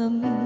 kami.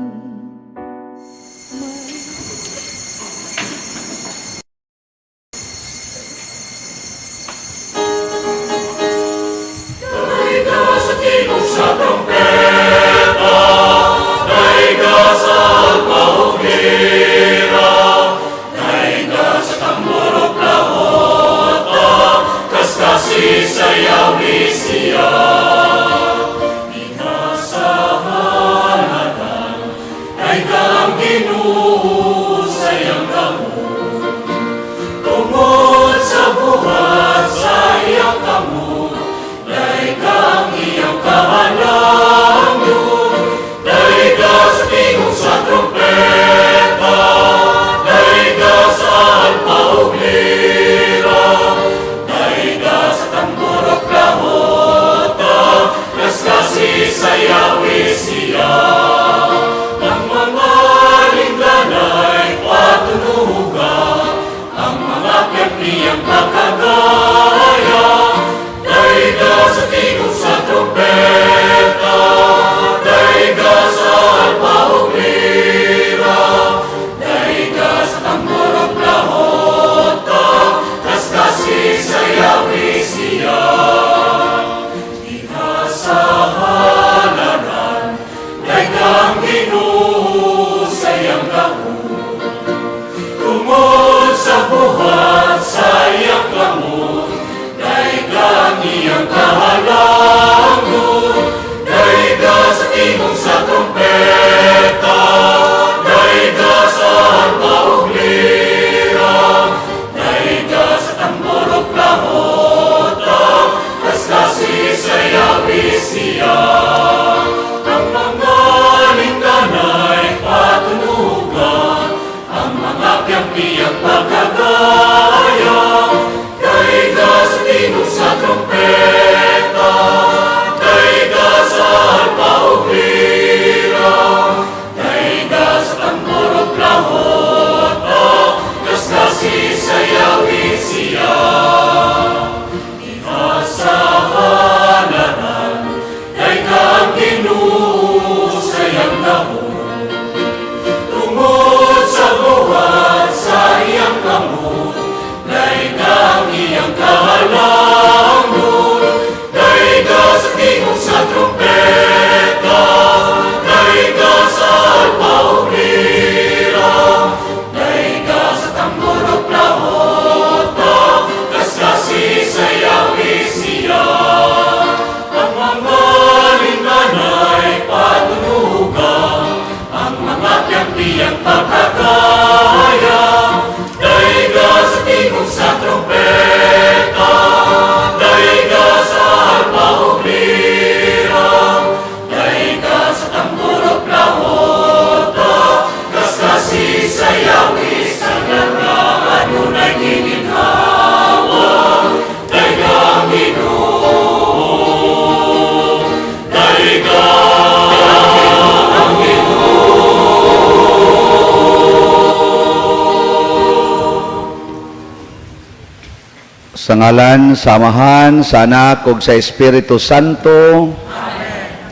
Sa ngalan sa Amahan, sa Anak ug sa Espiritu Santo. Amen.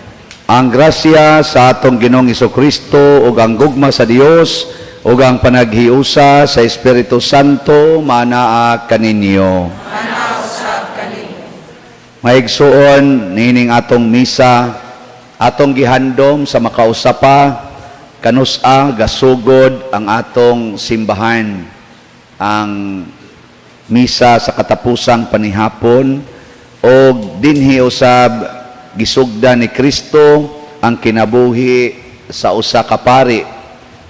Ang grasya sa atong Ginoong Kristo ug ang gugma sa Dios ug ang panaghiusa sa Espiritu Santo manaa kaninyo. Maigsuon, niining atong misa, atong gihandom sa makausapa kanus-a gasugod ang atong simbahan, ang misa sa katapusang panihapon, og dinhi usab gisugda ni Kristo ang kinabuhi sa usa ka pari,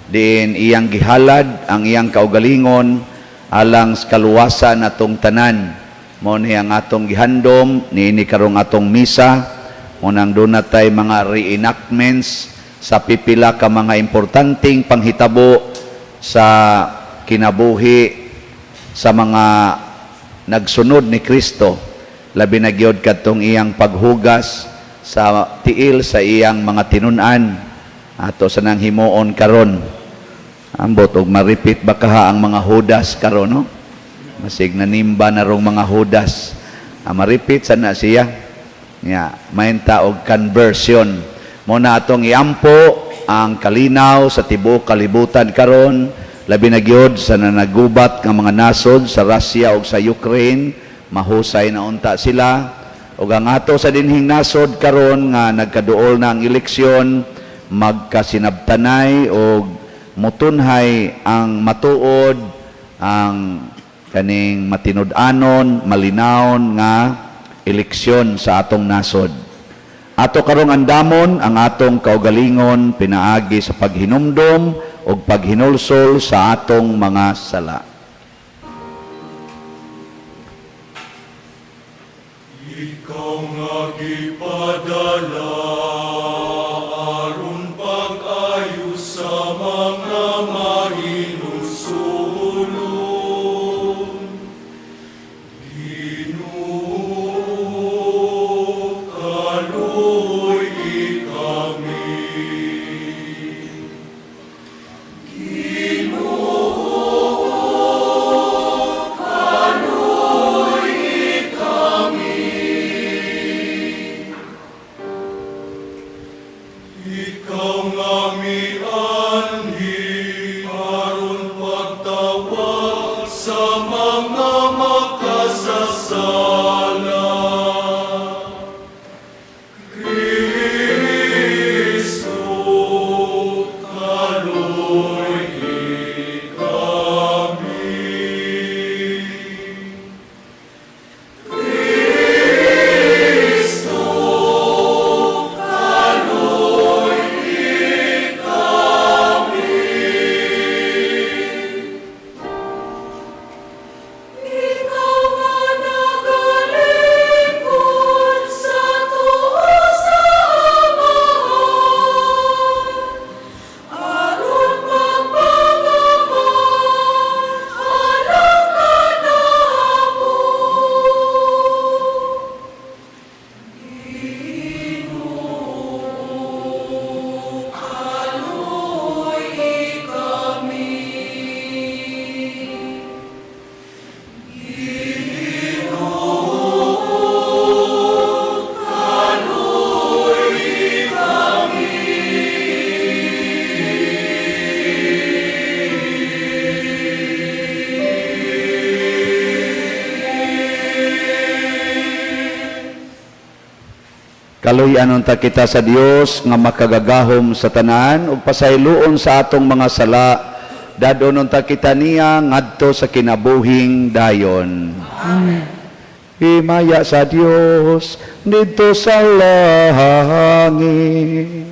diin iyang gihalad ang iyang kaugalingon alang sa kaluwasan atong tanan. Mao ni ang atong gihandom niini karong atong misa. Mao nang duna tay mga reenactments sa pipila ka mga importanteng panghitabo sa kinabuhi sa mga nagsunod ni Kristo, labi na gyud kadtong iyang paghugas sa tiil sa iyang mga tinun-an. Ato sa nang himuon karon. Ambot og ma-repeat ba kaha ang mga Judas karon, no? Masig nanimba na rong mga Judas. Ah, ma-repeat sana siya nya, mainta og conversion. Mo na atong iampo. ang kalinaw sa tibuok kalibutan karon, labi na gyud sa nanagubat nga mga nasod sa Russia ug sa Ukraine, mahusay na unta sila. Ug ang ato sa dinhing nasod karon nga nagkaduol na ang eleksyon, magkasinabtanay og mutunhay ang matuod, ang kaning matinud-anon, malinawon nga eleksyon sa atong nasod. Ato karong andamon ang atong kaugalingon pinaagi sa paghinumdom ug paghinulsol sa atong mga sala. Ikaw nga gipadala aron pag-ayo sa mga mahinulsulon. Ginoo, kaluoy kami. Ikaw nga mianhi aron pagtawag sa mga makasasala. Kristo, kaluoy kami. Ikaw nga nagalingkod sa tuo sa Amahan, aron magpangamahan alang kanamo. Ginoo, kaluoy kami. Kaluy-an unta kita sa Dios nga makagagahom sa tanan ug pasayloon sa atong mga sala. Dad-on unta kita niya ngadto sa kinabuhing dayon. Amen. Himaya sa Dios didto sa langit.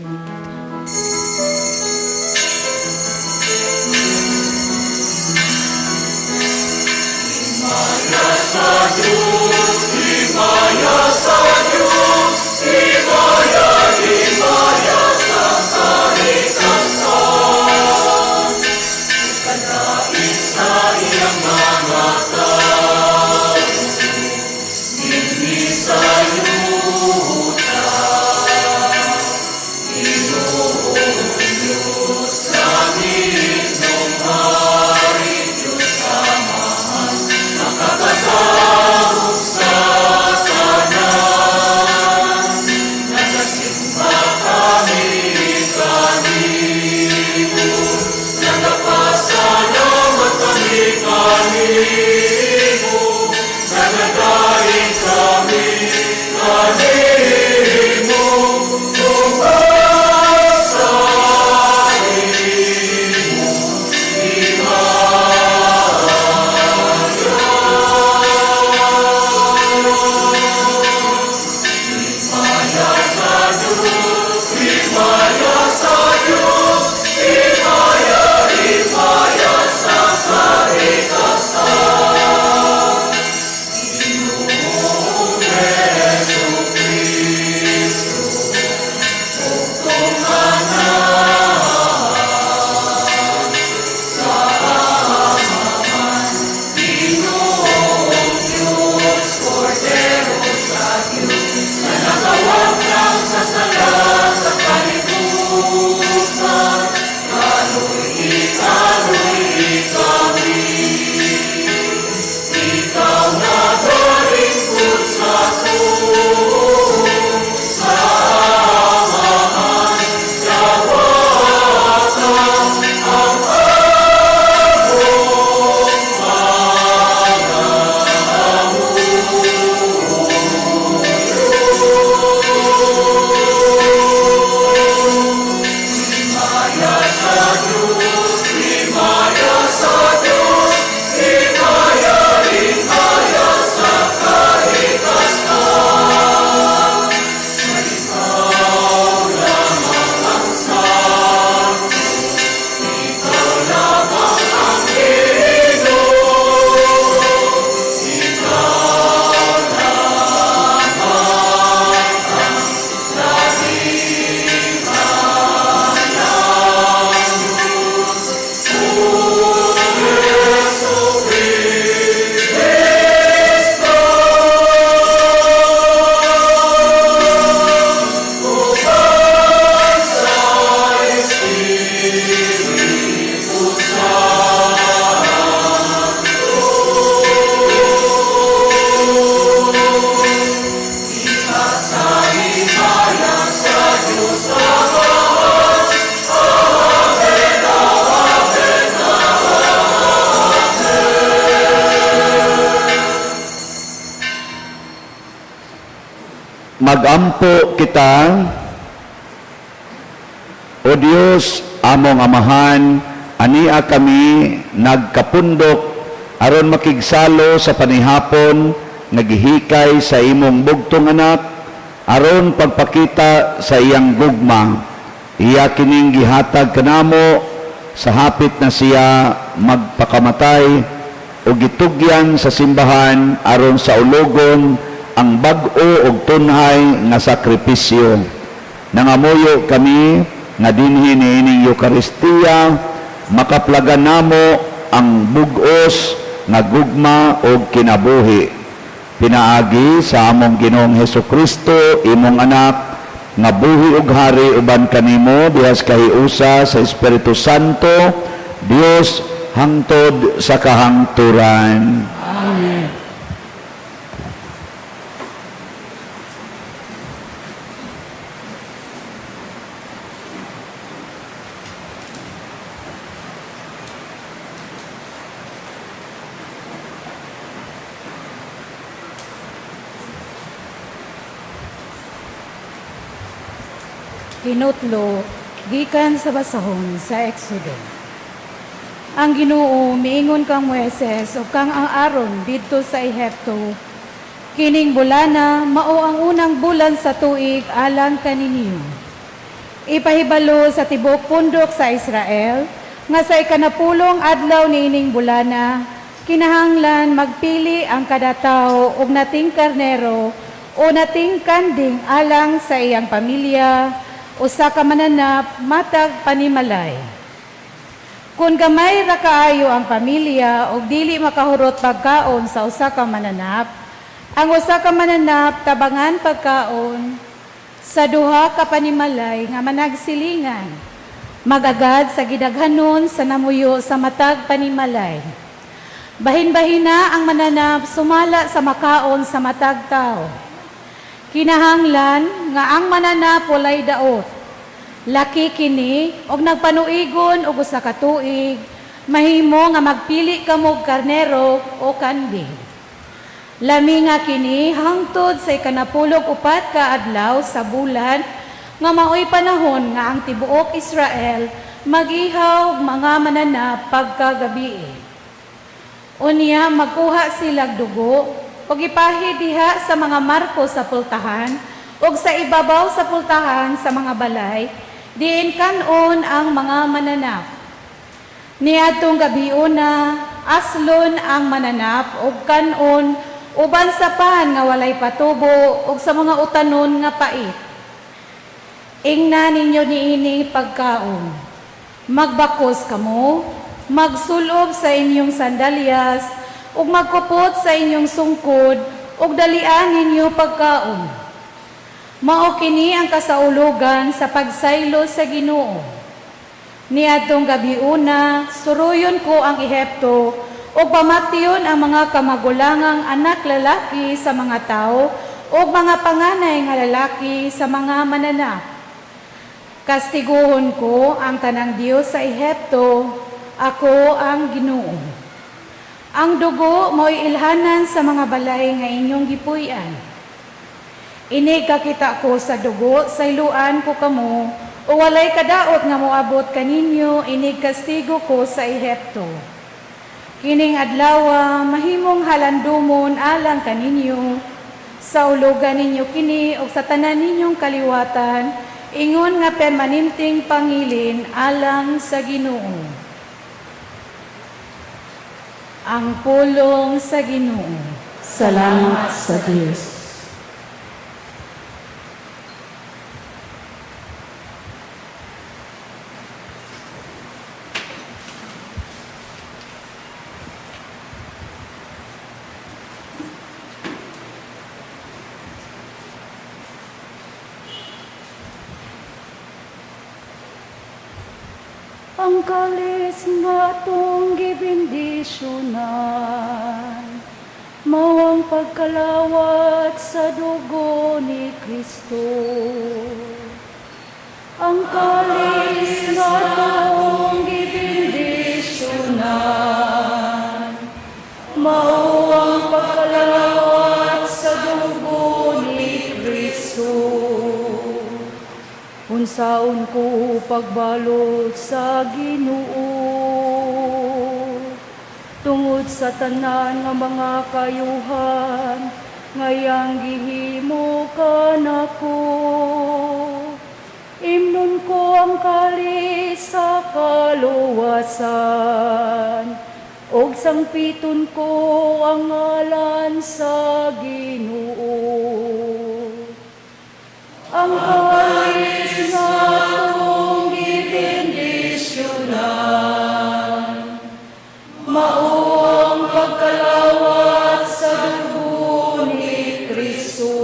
Magampo kita. O Dios, among Amahan, ania kami nagkapundok aron makigsalo sa panihapon nga gihikay sa imong bugtong anak aron pagpakita sa iyang gugma. Iya kining gihatag kanamo sa hapit na siya magpakamatay o gitugyan sa simbahan aron saulogon ang bag-o og tunhay nga sakripisyo. Nangamuyo kami nga dinhi niining Eukaristiya makaplagan namo ang bug-os nga gugma og kinabuhi. Pinaagi sa among Ginoong Hesus Kristo, imong anak, nga buhi ug hari uban kanimo dihas kahiusa sa Espiritu Santo, Dios hangtod sa kahangturan. Amen. Hinutlo gikan sa basahon sa Exodo. Ang Ginoo miingon kang Moises ug kang ang Aaron didto sa Ehipto, kining bulana mao ang unang bulan sa tuig alang kaninyo. Ipahibalo sa tibuok pundok sa Israel nga sa ikanapulong adlaw niining bulana kinahanglan magpili ang kada tawo og nating karnero o nating kanding alang sa iyang pamilya, usa ka mananap matag panimalay. Kung gamay ra kaayo ang pamilya og dili makahurot pagkaon sa usa ka mananap, ang usa ka mananap tabangan pagkaon sa duha ka panimalay nga managsilingan, magagad sa gidaghanon sa namuyo sa matag panimalay. Bahin-bahina ang mananap sumala sa makaon sa matag tawo. Kinahanglan nga ang mananap walay daot. Laki kini og nagpanuigon og usa ka tuig, mahimo nga magpili kamo og karnero o kanding. Lami nga kini hangtod sa 14 ka adlaw sa bulan nga maoy panahon nga ang tibuok Israel magihaw og mga mananap pagkagabii. Unya magkuha silag dugo ug ipahid diha sa mga marko sa pultahan ug sa ibabaw sa pultahan sa mga balay diin kan-on ang mga mananap. Niadtong gabiuna, aslon ang mananap ug kan-on uban sa pan nga walay patubo ug sa mga utanon nga pait. Ingna ninyo niini pagkaon. Magbakos kamo, magsulob sa inyong sandalyas, ug magkupot sa inyong sungkod, ug dalian ninyo pagkaon. Mao kini ang kasaulogan sa pagsaylo sa Ginoo. Niadtong gabiuna, suruyon ko ang Ehipto ug pamation ang mga kamagulangang anak lalaki sa mga tao ug mga panganay nga lalaki sa mga mananap. Kastiguhon ko ang tanang Dios sa Ehipto, ako ang Ginoo. Ang dugo mo'y ilhanan sa mga balay nga inyong gipuy-an. Inig kakita ko sa dugo, sayluan ko kamo, o walay kadaot nga moabot kaninyo, inig kastigo ko sa Ehipto. Kining adlawa mahimong halandumon alang kaninyo, saulogan ninyo kini og sa tanan ninyong kaliwatan, ingon nga permanenteng pangilin alang sa Ginoo. Ang pulong sa Ginoo. Salamat sa Dios. Ang kalis nga atong gibendisyonan, mao ang pagkalawat sa dugo ni Kristo. Ang kalis nga atong gibendisyonan, mao ang pagkalawat sa dugo ni Kristo. Unsaon ko pagbalot sa Ginoo tungod sa tanan nga mga kayuhan nga iyang gihimo kanako. Imnon ko ang kalis sa kaluwasan ug sangpiton ko ang ngalan sa Ginoo. Ang kalis nga atong gibendisyonan, mao ang pagkalawat sa dugo ni Kristo.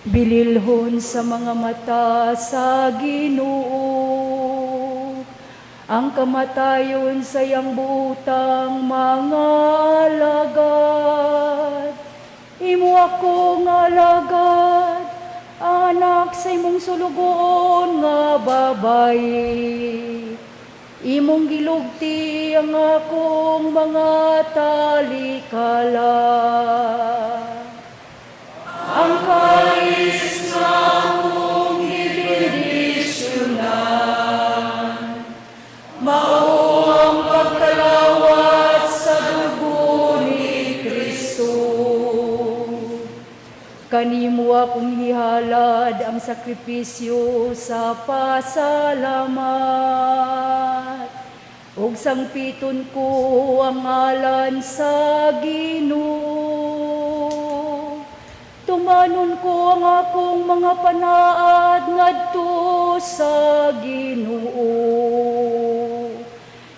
Bililhon sa mga mata sa Ginoo ang kamatayon sa iyang butang mga alagad. Imo ako nga alagad, anak sa imong sulugoon nga babayi. Imong gilugti ang akong mga talikala. Ang kalis nga akong gibendisyonan, mao ang pagkalawat sa dugo ni Kristo. Kanimo akong gihalad ang sakripisyo sa pasalamat. Ug sangpiton ko ang ngalan sa Ginoo. Tumanon ko ang akong mga panaad ngadto sa Ginoo.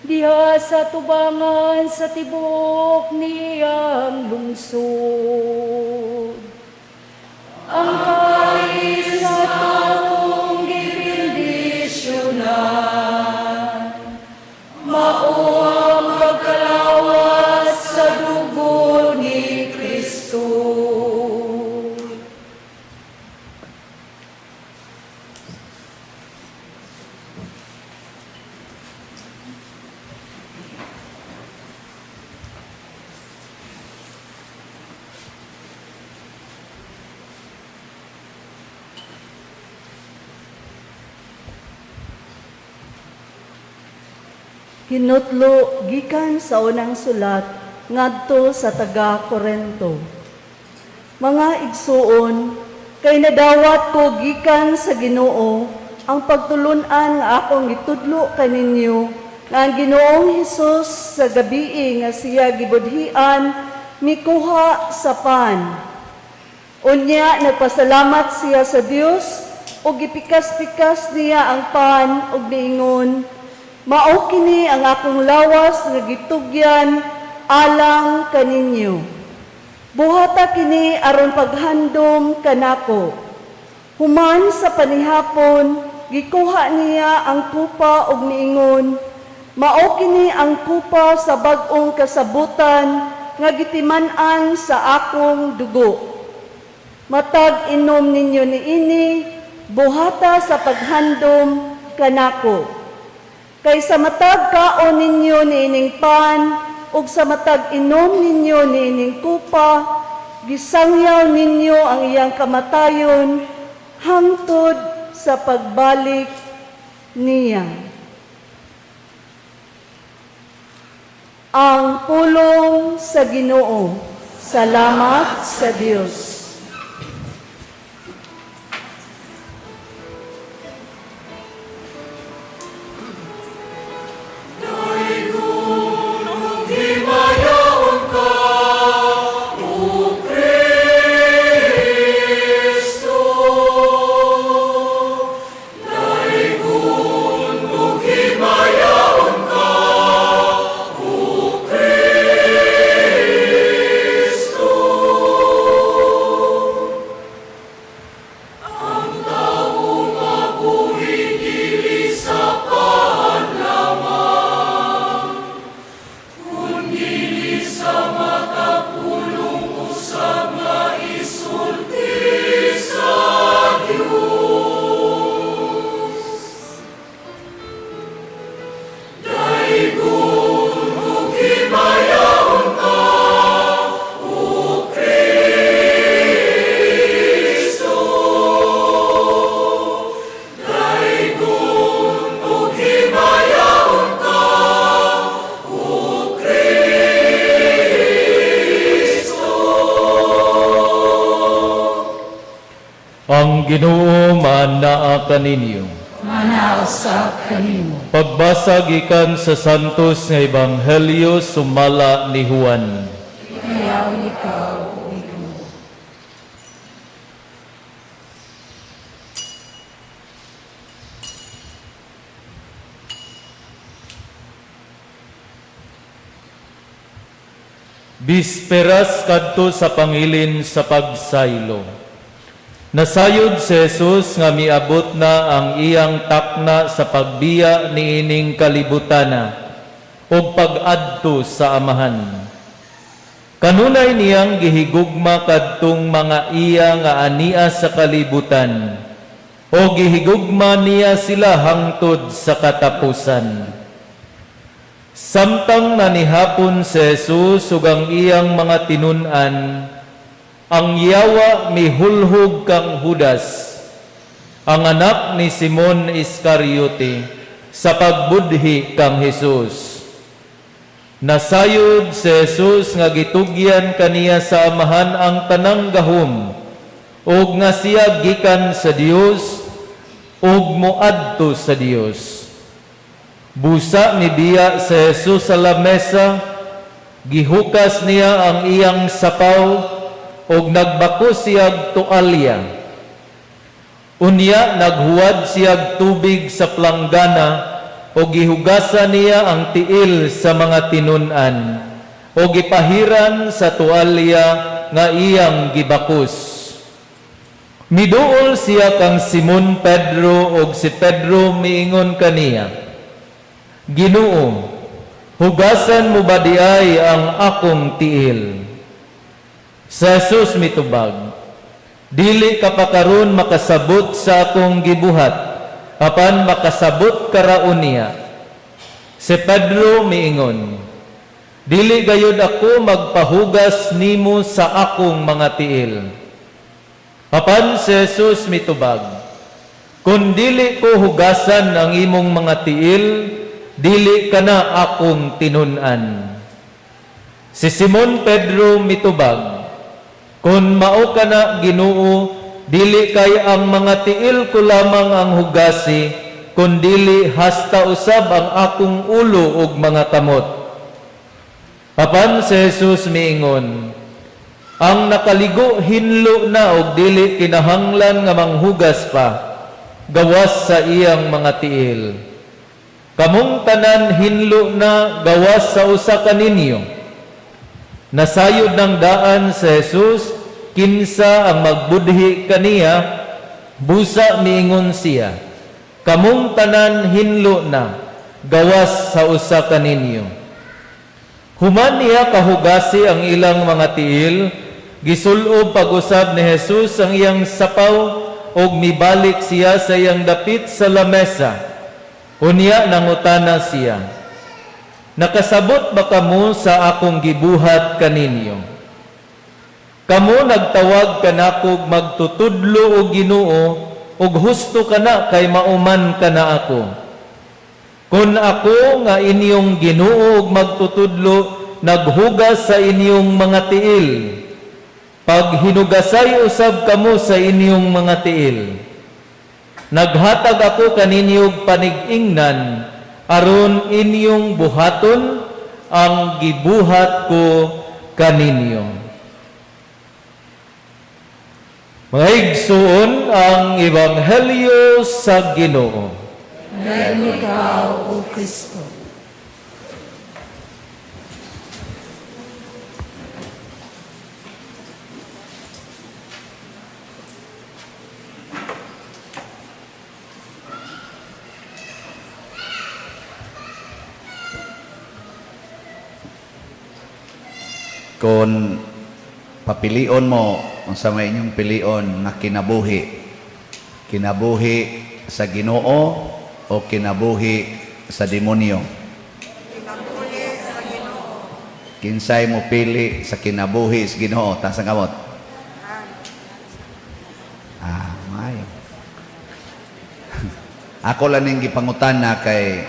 Diha sa tubangan sa tibok niyang lungsod. Ang kalis nga atong gibendisyonan, mao ang pagkalawat sa dugo ni Kristo. Hinutlo gikan sa unang sulat ngadto sa taga Korento. Mga igsuon, kay nadawat ko gikan sa Ginoo ang pagtulun-an nga akong gitudlo kaninyo nga ang Ginoong Hesus sa gabii nga siya gibudhian, mikuha sa pan. Unya nagpasalamat siya sa Dios ug gipikas-pikas niya ang pan ug niingon, "Mao kini ang akong lawas nga gitugyan alang kaninyo. Buhata kini aron paghandom kanako." Human sa panihapon, gikuha niya ang kupa ug niingon, "Mao kini ang kupa sa bag-ong kasabutan nga gitiman-an sa akong dugo. Matag inom ninyo niini, buhata sa paghandom kanako. Kay sa matag kaon ninyo niining pan ug sa matag inom ninyo niining kupa, gisangyaw ninyo ang iyang kamatayon hangtod sa pagbalik niya." Ang pulong sa Ginoo. Salamat sa Dios. Himayaon ka, O Kristo. Daygon ug himayaon ka, O Kristo. Ang Ginoo manaa kaninyo. Manaa usab kanimo. Pagbasa gikan sa Santos nga Ebanghelyo sumala ni Juan. Dayaw ikaw, O Ginoo. Bisperas kadto sa pangilin sa pagsaylo. Nasayod si Jesus nga miabot na ang iyang takna sa pagbiya niining kalibutana ug pag-adto sa Amahan. Kanunay niyang gihigugma kadtong mga iya nga ania sa kalibutan o gihigugma niya sila hangtod sa katapusan. Samtang nanihapon si Jesus ug ang iyang mga tinun-an, ang yawa mihulhog kang Judas, ang anak ni Simon Iscariote, sa pagbudhi kang Jesus. Nasayod si Jesus nga gitugyan kaniya sa Amahan ang tanang gahom, ug nga siya gikan sa Dios ug moadto sa Dios. Busa mibiya si Jesus sa lamesa, gihukas niya ang iyang sapaw ug nagbakos siyag tualya. Unya naghuwad siyag tubig sa planggana ug gihugasan niya ang tiil sa mga tinun-an ug gipahiran sa tualya nga iyang gibakos. Miduol siya kang Simon Pedro ug si Pedro miingon kaniya, "Ginoo, hugasan mo ba diay ang akong tiil?" Si Jesus mitubag, "Dili ka pa karon makasabot sa akong gibuhat, apan makasabot ka ra unya." Si Pedro miingon, "Dili gayud ako magpahugas nimo sa akong mga tiil." Apan si Jesus mitubag, "Kung dili ko hugasan ang imong mga tiil, dili ka na akong tinun-an." Si Simon Pedro mitubag, "Kung mao ka na, Ginoo, dili kay ang mga tiil ko lamang ang hugasi, kun dili hasta usab ang akong ulo ug mga kamot." Apan si Jesus miingon, "Ang nakaligo hinlo na og dili kinahanglan nga manghugas pa, gawas sa iyang mga tiil. Kamong tanan hinlo na gawas sa usa kaninyo." Nasayod ng daan sa Jesus, kinsa ang magbudhi kaniya, busa miingon siya, "Kamong tanan hinlo na, gawas sa usa kaninyo." Human niya kahugasi ang ilang mga tiil, gisulob pag-usab ni Jesus ang iyang sapaw ug mibalik siya sa iyang dapit sa lamesa. Unya nangutana siya, "Nakasabot ba kamo sa akong gibuhat kaninyo? Kamo nagtawag kanakog magtutudlo og Ginoo, ug husto kana kay mao man kana ako. Kung ako nga inyong Ginoo ug magtutudlo naghugas sa inyong mga tiil, paghinugasay usab kamo sa inyong mga tiil. Naghatag ako kaninyo og panig-ingnan aron inyong buhaton ang gibuhat ko kaninyo." Mga igsuon, ang Ebanghelyo sa Ginoo. Dayon ikaw, O Kristo. Kung papilion mo unsa may inyong pilion nga kinabuhi, kinabuhi sa Ginoo o kinabuhi sa demonyo? Kinsay mo pili sa kinabuhi sa Ginoo? Taas ang kamot. Ah, maayo. Ako lang ning gipangutana kay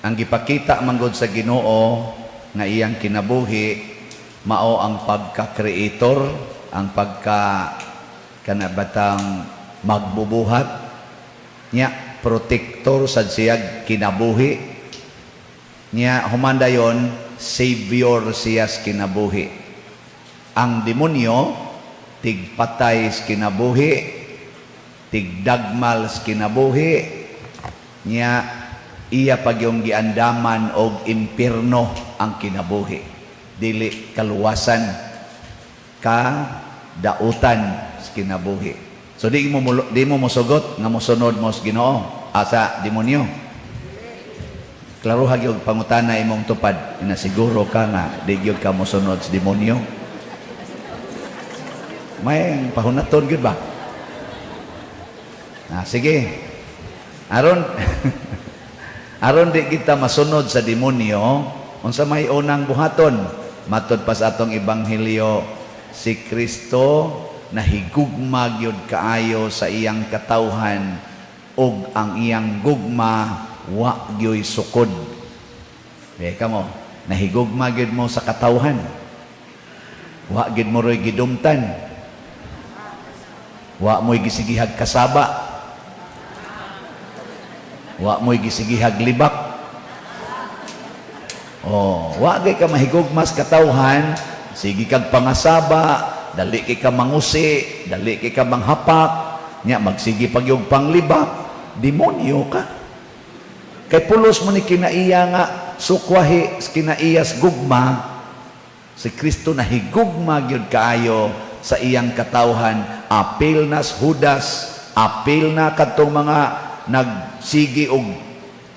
ang gipakita manggod sa Ginoo nga iyang kinabuhi mao ang pagka-creator, ang pagka kana batang Magbubuhat. Nya protector sad siya kinabuhi. Nya human dayon, savior siya sa kinabuhi. Ang demonyo, tigpatay sa kinabuhi, tigdagmal sa kinabuhi, nya iya pagyong giandaman og impierno ang kinabuhi. Dili kaluwasan, ka dautan sa kinabuhi. So di mo mosugot nga mosunod mo sa Ginoo asa demonyo. Klaro gyud pangutana imong tupad, na siguro ka nga di gyud ka mosunod sa demonyo. May pahunaton gyud ba? Ah, sige. Aron di kita masunod sa demonyo, unsa may unang buhaton? Matod pa sa atong ebanghelyo, si Kristo nahigugma gyud kaayo sa iyang katawhan ug ang iyang gugma wa gyoy sukod. Eh kamo, nahigugma gyud mo sa katawhan. Wa gyud mo roy gidumtan. Wa mo'y gisigihag kasaba. Wa mo'y gisigihag libak. Oh, wa gyud ka mahigugmas katawhan, sige kag pangasaba, dali kay ka mangusi, dali kay ka manghapak, nya magsige pag yung panglibak, demonyo ka. Kay pulos mo ni kinaiya nga sukwahi kinaiyas gugma, si Kristo nahigugma gyud kaayo sa iyang katawhan, apil na sa Judas, apil na kadtong mga nagsigi og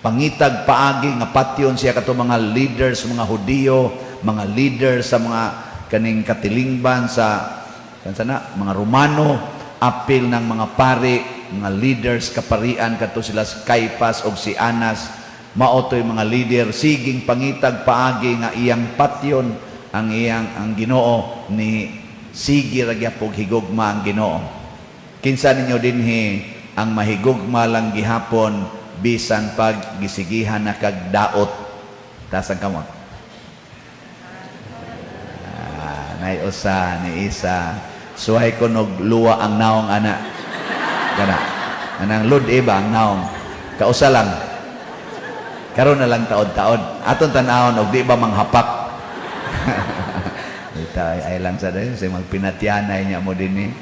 pangitag paagi nga patyon siya, katong mga leaders, mga Hudiyo, mga leaders sa mga kaning katilingban sa kansa na mga Romano, apil ng mga pari, mga leaders kaparian, kadto sila si Caiphas og si Anas. Mao to'y mga leader siging pangitag paagi nga iyang patyon ang Ginoo, ni sige ra gyapog higugma ang Ginoo. Kinsa ninyo dinhi ang mahigugma lang gihapon bisan pag gisigihan na kag daot? Taas ang kamot. Ah, nay usa ni isa. Suway ko nog luwa ang naong ana. Kana. Anang lud iba ang naong. Kausa lang. Karon na lang taod-taod. Aton tan-awon og di ba manghapak. Ita ay lang sa dayon say magpinatyanay niya mo dinhi.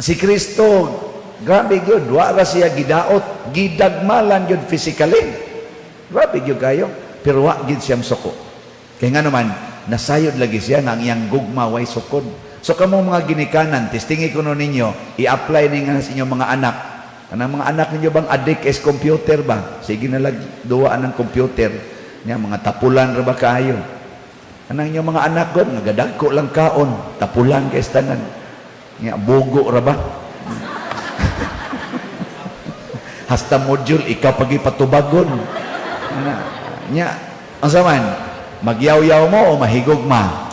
Si Kristo, grabe gyud, wa ra siya gidaot, gidagmalan gyud physically. Grabe gyud kayo, pero wa gyud siya suko. Kay nga naman, nasayod lagi siya nga ang iyang gugma way sukod. So kamo mga ginikanan, testingi kuno ninyo, i-apply ni nga sa inyong mga anak. Kanang mga anak ninyo bang addict is computer ba? Sige na lag duwaan ng computer. Nya mga tapulan ra ba kaayo? Kanang inyong mga anak god nagadagko lang kaon, tapulan kay tanan. Nya bugo ra ba? Hasta module ikaw pagipatubagon. Ana, nya unsa man? Magyaw-yaw mo o mahigugma?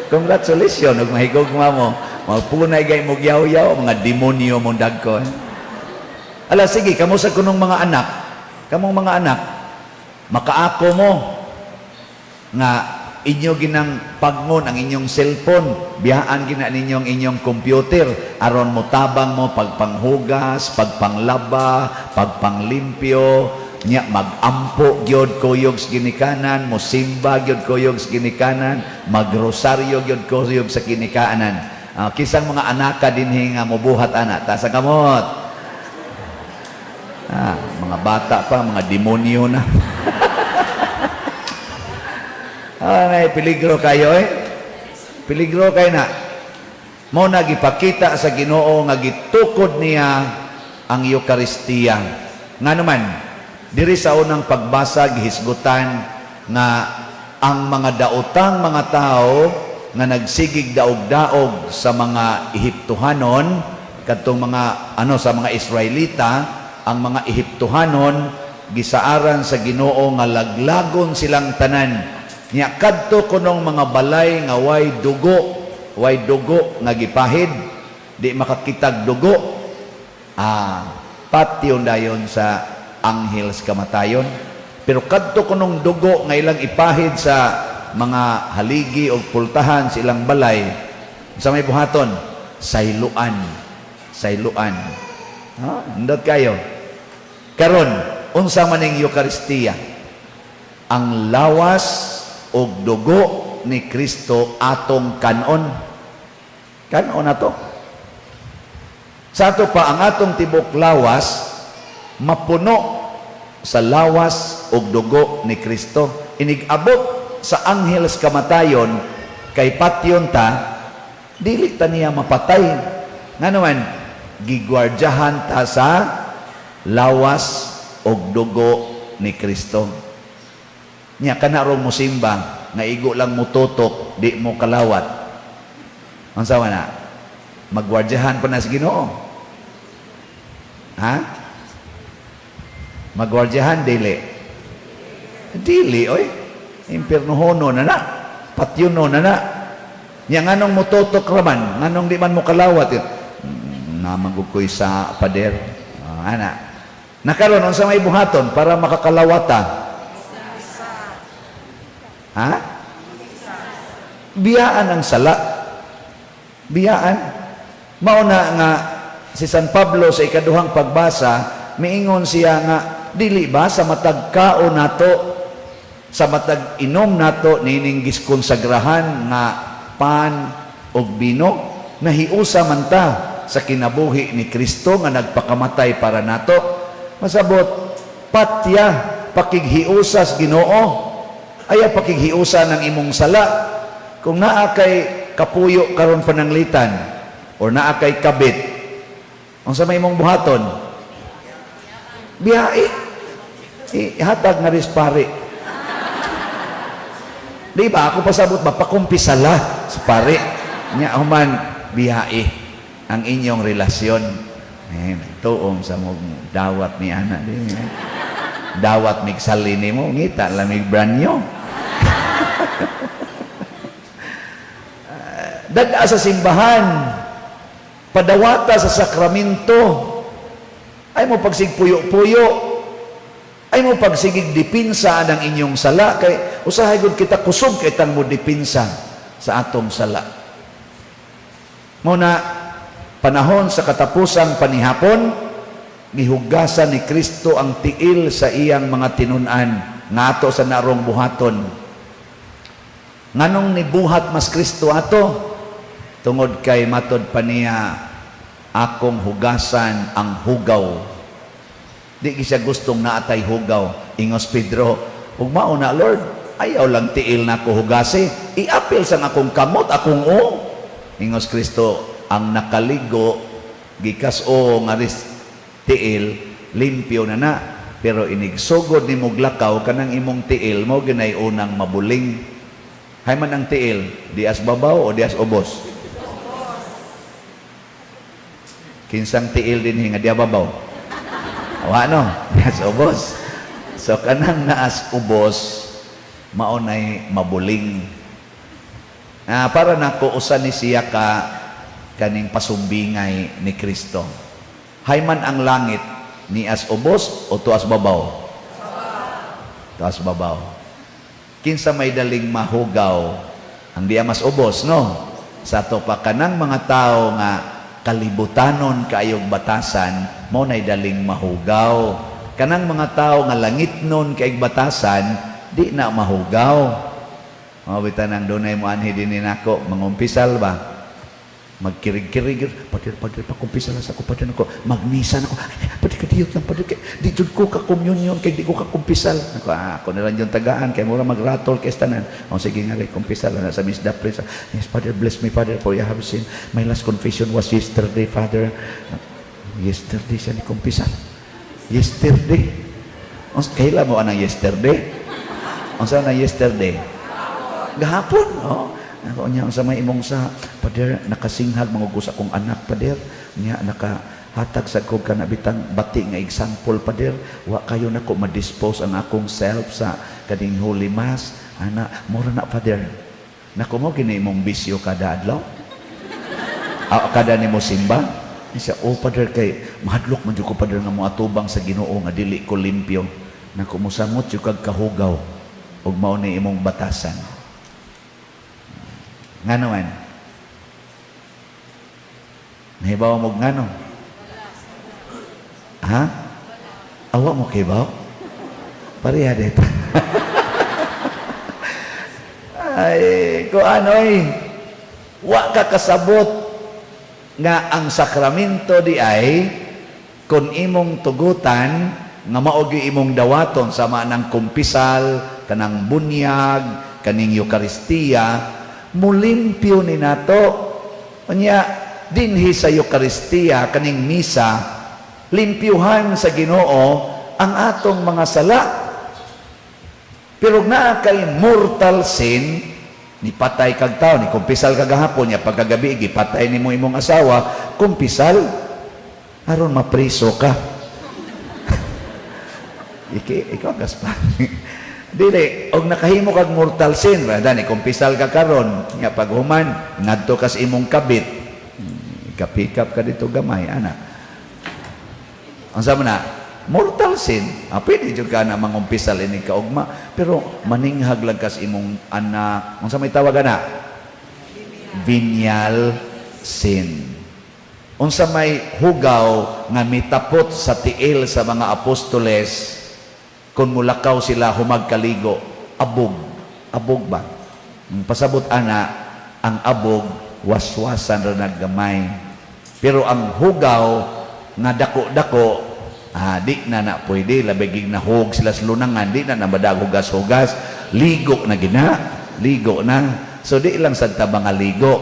Congratulations, ug mahigugma mo. Magpunay gay mo yaw-yaw, mga demonyo mong dagko. Ala sige, kamo sa kunong mga anak, kamong mga anak, makaako mo nga inyo ginang pagngon ang inyong cellphone, biyaan gina ninyo ang inyong computer aron mo tabang mo pagpanghugas, pagpanglaba, pagpanglimpyo, nya magampo gyud kuyog sa ginikanan, mosimba gyud kuyog sa ginikanan, magrosaryo gyud kuyog sa ginikanan. Ah, kisang mga anaka dinhi nga mobuhat ana, taas ang kamot. Ah, mga bata pa, mga demonyo na. Ay, peligro kayo eh. Peligro kayo na. Mo na gipakita sa Ginoo nga gitukod niya ang Eukaristiya. Nga naman, diri sa unang pagbasa gihisgutan nga ang mga daotang mga tao nga nagsigig daog-daog sa mga Ehiptohanon, kadtong mga ano sa mga Israelita, ang mga Ehiptohanon gisaaran sa Ginoo nga laglagon silang tanan. Nya kadto kunong mga balay nga way dugo, way dugo nga gipahid, di makakitag dugo, patyon dayon sa anghel sa kamatayon. Pero kadto kunong dugo nga ilang ipahid sa mga haligi o pultahan sa ilang balay, sa may buhaton, Sayloan. Sayloan. Ha? Nindot kayo. Karon, unsa man ning Eukaristiya? Ang lawas og dugo ni Kristo atong kanon. Kanon ato. Sa ato pa ang atong tibok lawas mapuno sa lawas ug dugo ni Kristo. Inig-abot sa angheles kamatayon kay patyon ta, dili ta niya mapatay. Ngano man, gigwardyahan ta sa lawas ug dugo ni Kristo. Nya kana rong musimba nga igo lang mututok, di mo kalawat. Unsa man na? Magwardyahan pa na sa Ginoo. Ha? Magwardyahan dili. Dili oy. Impiernohono na na. Patyuno na na. Nya nganong mututok raman, nganong di man mo kalawat? Namagug ko'y sa pader. Ah, ana. Nakaron unsa may buhaton para makakalawata? Ha? Biyaan ang sala. Biyaan. Mao na nga si San Pablo sa ikaduhang pagbasa, miingon siya nga dili ba sa matag kaon nato, sa matag inom nato nining giskonsagrahan nga pan ug bino, nahiusa man ta sa kinabuhi ni Kristo nga nagpakamatay para nato? Masabot, patya pakighiusas Ginoo. Ayaw pakighiusa ng imong sala. Kung naa kay kapuyo karon pananglitan or naa kay kabit, unsa may imong buhaton? Biyai. Ihatag nga ris pare. Di ba? Ako pasabot ba, pakumpisala sa pare. Nya human, biyai ang inyong relasyon. Eh, tuom sa mong dawat ni ana. Di, eh. Dawat mig salini mo, ngita lamig branyo. Dada sa simbahan, padawata sa sakramento, ay mo pagsigpuyo-puyo, ay mo pagsigig dipinsa ng inyong sala, kay usahay gud kita kusog kay tang mo dipinsa sa atong sala. Mao na panahon sa katapusang panihapon, gihugasan ni Kristo ang tiil sa iyang mga tinun-an nga ato sa narong buhaton. Nganong nibuhat mas Kristo ato? Tungod kay matod pa niya, akong hugasan ang hugaw. Di siya gustong naatay hugaw. Ingos Pedro, ug mao na Lord, ayaw lang tiil na ako hugasi. Iapil sa akong kamot, akong o. Ingos Kristo, ang nakaligo, gikas o nga ris tiil, limpyo na na. Pero inigsugod ni moglakaw kanang imong tiil mo ginay unang mabuling. Hay man ang tiil, dias babaw o dias ubos? Kinsang tiil din nga diya babaw? Wa no, dias ubos. So kanang naas ubos, mao nay mabuling. Ah, para nako usa ni siya ka kaning pasumbingay ni Kristo. Hay man ang langit, nias ubos o tuas babaw? Tuas babaw. Kinsa may daling mahugaw, ang diya mas ubos, no? Sa ato pa kanang mga tao nga kalibutanon kaayog batasan, mao nay daling mahugaw. Kanang mga tao nga langitnon kaayog batasan, di na mahugaw. Mao bitaw nang dunay mo anhi dinhi nako, mangumpisal ba? Magkirig-kirig, pader, pader, pakumpisal sa ako, pader ako, magmisa na ako, ay, pader ka diyot lang, pader, kay, di jud ko ka-communion, kay di ko kakumpisal. Ako, ako na lang yung tagaan, kay mura magratol kay tanan. O sige nga, kay kumpisal na sa Miss Dapre, sa, yes, Father, bless me, Father, for you have seen, my last confession was yesterday, Father. Yesterday siya ni kumpisal. Yesterday. Kaila mo anang yesterday? Unsa na yesterday? Gahapon, oh. Ako niya sa may imong sa pader nakasinghag mangugos akong anak pader niya nakahatag sa kog kana bitang bati nga example pader wa kayo nako ma-dispose ang akong self sa kaning Holy Mass ana mura na pader nako mo kini imong bisyo kada adlaw. Ah, kada nimo simba siya oh pader kay mahadlok man jud ko pader nga moatubang sa Ginoo nga dili ko limpyo nako mosamot jud kag kahugaw ug mao ni imong batasan. Nga naman, Nahibaw mo ngano? Ha? Awa mo kibaw? Pareha dito. Ay, ko anoy, wa ka kasabot nga ang sakramento di ay kung imong tugutan nga mao gyud imong dawaton sama ng kumpisal, kanang bunyag, kaning Eukaristiya, mulimpyo ni nato. Unya, dinhi sa Eukaristiya, kaning misa, limpyuhan sa Ginoo ang atong mga sala. Pero naa kay mortal sin, ni patay kag tao, ni kumpisal ka gahapon, nya pagkagabi gipatay nimo imong asawa, kumpisal aron mapriso ka. Iki, ikaw Gaspar. Dili, og nakahimo kag mortal sin, rada ni kumpisal ka karon, nya paghuman ngadto kas imong kabit. Kapikap ka dito gamay ana. Ang sama na, mortal sin, pwede jud ka na mangumpisal ini kaugma, pero maninghag lang kas imong anak. Unsa may tawag ana? Venial sin. Unsa may hugaw nga mitapot sa tiil sa mga apostoles kung mulakaw sila humagkaligo? Abog. Abog ba? Ang pasabot ana, ang abog waswasan ra naggamay. Pero ang hugaw nga dako-dako, di na na pwede, labi gig nahug sila sa lunangan, di na na madag hugas-hugas, ligo na gina, ligo na. So di lang sad ta mga ligo.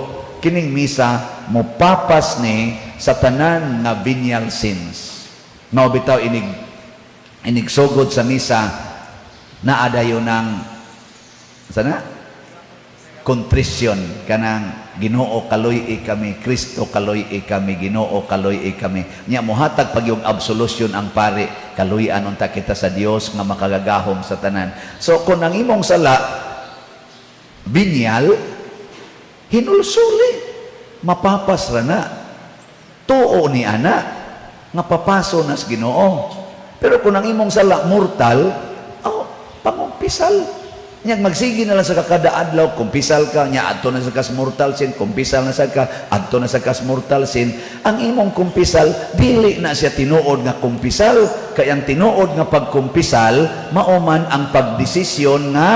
Kining misa mopapas ni sa tanan nga venial sins. Mao bitaw inig sugod sa misa naa dayon ng sana contrition, kanang "Ginoo, kaloy kami. Kristo, kaloy kami. Ginoo, kaloy kami." Nya mohatag pag yung absolution ang pare, kaluy-an unta kita sa Dios nga makagagahom sa tanan. So kung ang imong sala venial, hinulsuli, mapapas ra na. Tuo ni ana nga papaso nas Ginoo. Pero kung ang imong sala mortal, oh, pangumpisal. Nya magsige na lang sa kada adlaw, kumpisal ka, nya adto na sa kas mortal sin, kumpisal na sa ka, adto na sa kas mortal sin. Ang imong kumpisal, dili na siya tinuod nga kumpisal, kay ang tinuod nga pagkumpisal, mao man ang pagdesisyon nga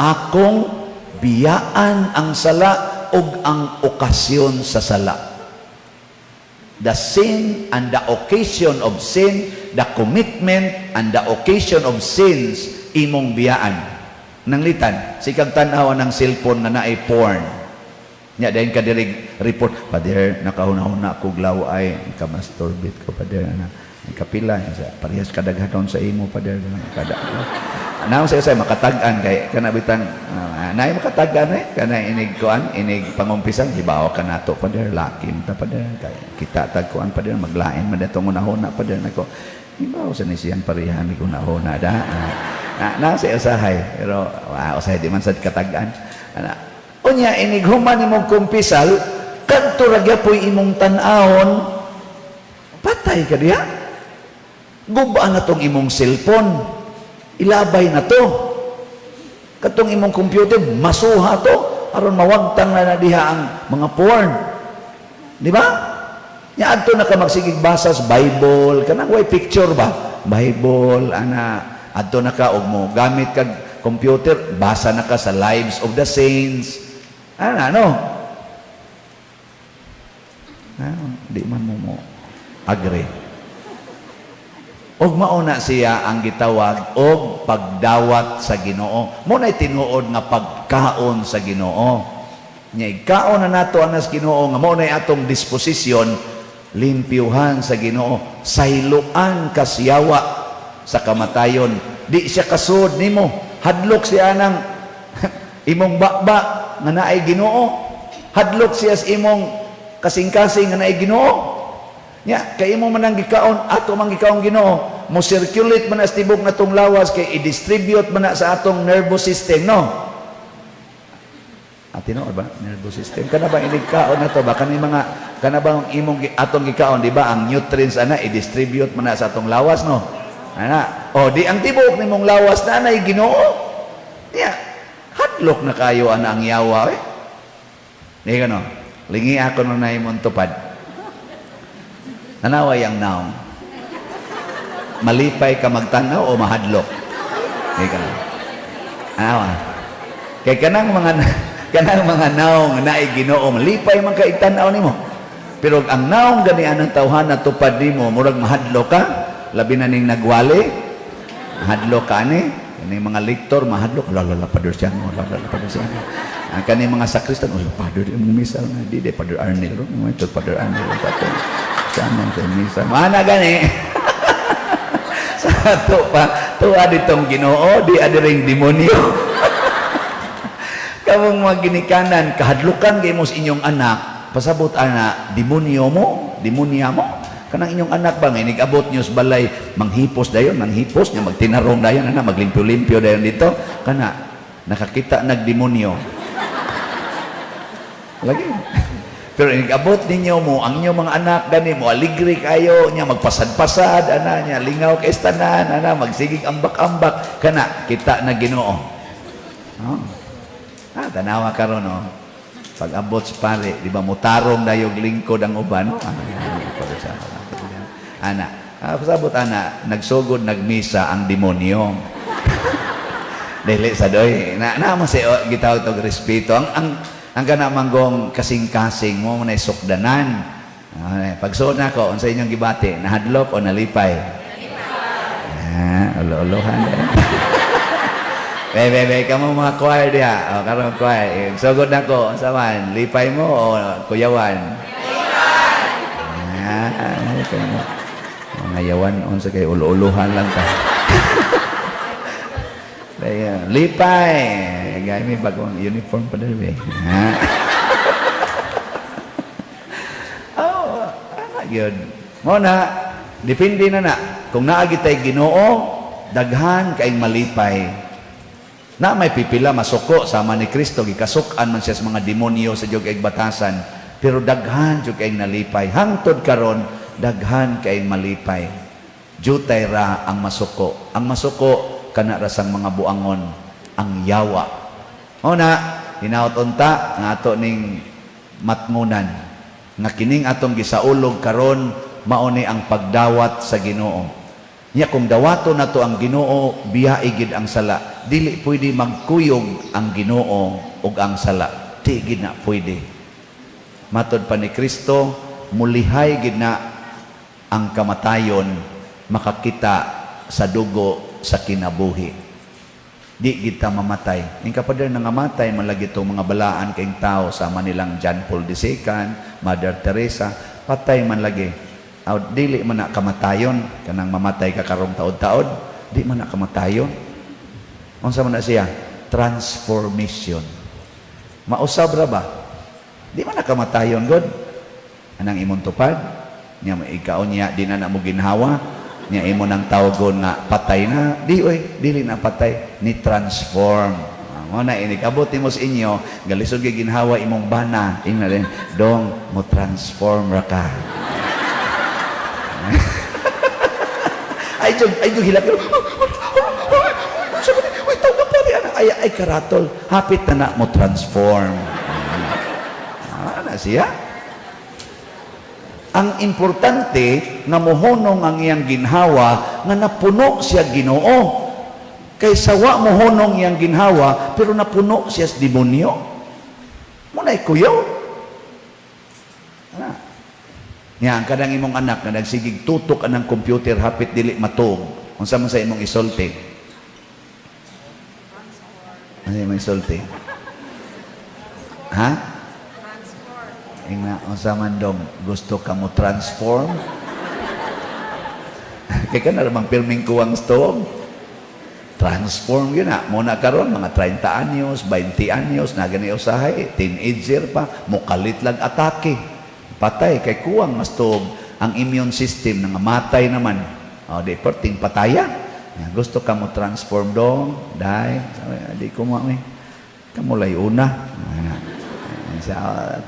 akong biyaan ang sala ug ang okasyon sa sala. The sin and the occasion of sin, the commitment and the occasion of sins, imong biyaan. Nanglitan, sikag tan-aw ng cellphone nga naay porn. Nya dayon ka diri report, "Pader, nakahuna-huna ko ay ka-masturbate ko, pader, ana. Kapila sa parehas kadaghanon sa imo, pader." Kada. Naon sa makatag-an kay kana bitang naay makatag-an eh kana inig kuan, inig pangumpisan, hibaw ka nato, pader, lakim ta, pader, kay kita tag kuan, pader, maglain man datong hunahuna, pader, nako. Hibaw sa ni siyang parehan ni hunahuna da. Na, na sa usahay, pero usahay di man sad katag-an. Ana. Unya inig human imong kumpisal, kadto ra gyapoy imong tan-awon, patay ka diha. Guba na tong imong cellphone. Ilabay na to. Katong imong computer, masuha to aron mawagtang na na diha ang mga porn. Di ba? Nya adto na ka magsigig basa sa Bible, kanang way picture ba? Bible ana, adto na ka og mo gamit kag computer, basa na ka sa lives of the saints. Ana no? Ah, di man mo mo agree. Og mao na siya ang gitawag og pagdawat sa Ginoo. Mo na'y tinuod nga pagkaon sa Ginoo. Nya ikaon na nato anas Ginoo nga mao na'y atong disposisyon, limpyuhan sa Ginoo, sayloan kasyawa sa kamatayon. Di siya kasud nimo, hadlok siya nang imong baba nga naay Ginoo. Hadlok siya sa imong kasing-kasing nga naay Ginoo. Nya, kay imo man ang gikaon, ato man gikaon Ginoo, mo circulate man na sa tibok natong lawas kay i-distribute man na sa atong nervous system, no? Ah, tinuod ba? Nervous system. Kana ba inig kaon na to ba? Kani mga kana ba ang imong atong gikaon, di ba? Ang nutrients ana i-distribute man na sa atong lawas, no? Ana. O di ang tibok nimong lawas na anay Ginoo. Nya, hadlok na kayo ana ang yawa eh. Di ka no? Lingi ako nung naimong tupad. Tanawa iyang naong. Malipay ka magtanaw o mahadlok? Ikaw. Tanawa. Kay kanang mga naong naay Ginoo, malipay man ka igtan-aw nimo. Pero ang naong gani anang tawhana tupad nimo, murag mahadlok ka, labi na ning nagwali, mahadlok ka ani, kaning mga lektor mahadlok, la la la, Padre Siano, la la la, Padre Siano. Ang kaning mga sakristan, "Oh, Padre, imong misa na di di Padre Arnel, ro, ito Padre Arnel, Padre Siano sa misa." Mana gani? Sa ato pa, tuwa ditong Ginoo, di adiring demonyo. Kamong mga ginikanan, kahadlukan kay mo sa inyong anak, pasabot ana, demonyo mo, demonya mo. Kanang inyong anak ba, nga inigabot niyo sa balay, manghipos dayon, manghipos niya, magtinarong dayon, ana, maglimpyo-limpyo dayon dito. Kana, nakakita nagdemonyo. Lagi. Pero inigabot ninyo mo, ang inyong mga anak, gani mo, aligre kayo, niya, magpasad-pasad, ana, niya, lingaw kay tanan, ana, magsigig ambak-ambak, kana, kita na Ginoo. Oh. Ah, tanawa karon, no. Pag abot sa pare, di ba mutarong dayog lingkod ang uban, no? Ah, ana, ah, pasabot ana, nagsugod nagmisa ang demonyo. Dili sa doy. Na na mo si oh, gitawag tog respeto. Ang kana manggong kasing-kasing mo na sukdanan. Ah, pagsuod nako, unsa inyong gibati? Nahadlok o nalipay? Ah, ulo-ulohan. Be, be, be, kamo mga choir diha. O, karon choir. Eh, sugod nako, unsa man? Lipay mo o kuyawan? Lipay. Ah, kamo. Mga yawan, unsa kay ulo-ulohan lang ta. Kaya, lipay. Gaya may bagong uniform pa dali. Ha? Oh, ana gyud. Mo na, depende na na. Kung naa gitay Ginoo, daghan kay malipay. Na may pipila masuko sama ni Kristo, gikasuk-an man siya sa mga demonyo sa jug batasan, pero daghan jud kay nalipay. Hangtod karon, daghan kay malipay. Jutay ra ang masuko. Ang masuko kana ra sang mga buangon, ang yawa. O na, hinaot unta nga ato ning matngunan nga kining atong gisaulog karon mao ni ang pagdawat sa Ginoo. Nya kung dawaton nato ang Ginoo, biyae gid ang sala. Dili pwede magkuyog ang Ginoo ug ang sala. Di gid na pwede. Matod pa ni Kristo, mulihay gid na ang kamatayon makakita sa dugo sa kinabuhi. Di kita mamatay. Ing kapader nangamatay man lagi itong mga balaan kayong tao sama nilang John Paul II, Mother Teresa, patay man lagi. Aw, dili man na kamatayon, kanang mamatay ka karong taod-taod, di man na kamatayon. Unsa man na siya? Transformation. Mausab ra ba? Di man na kamatayon, God. Anang imong tupad, nya ikaw niya, di na na mo ginhawa, niya imo nang tawgon nga patay na, di oy, dili na patay, ni transform. Ah, mo na inikabot nimo sa inyo, galisod kay ginhawa imong bana, ingna din, dong mo transform ra ka. Ay jud, ay jud hilak. Uy, tawag pa rin. Ay, ay, karatol. Hapit na na mo transform. Ah, na siya. Ang importante nga mohonong ang iyang ginhawa nga napuno siya Ginoo. Kaysa wa mohonong iyang ginhawa pero napuno siya sa demonyo. Mo na kuyaw. Ana. Nya ang kanang imong anak nga nagsigig tutok anang computer hapit dili matuog. Unsa man sa imong isulti? Ano imong isulti? Ha? Ingna, unsa man dong gusto ka mo transform? Kay kana ra bang pirming kuwang stove? Transform yun na. Muna karon mga 30 anyos, 20 anyos, na gani usahay, teenager pa, mukalit lang atake. Patay, kay kuwang mas tuog ang immune system, nangamatay naman. O, di perting pataya. Ya, gusto ka mo transform dong, dai, sabi, di ko mo eh. Kamulay una. Sa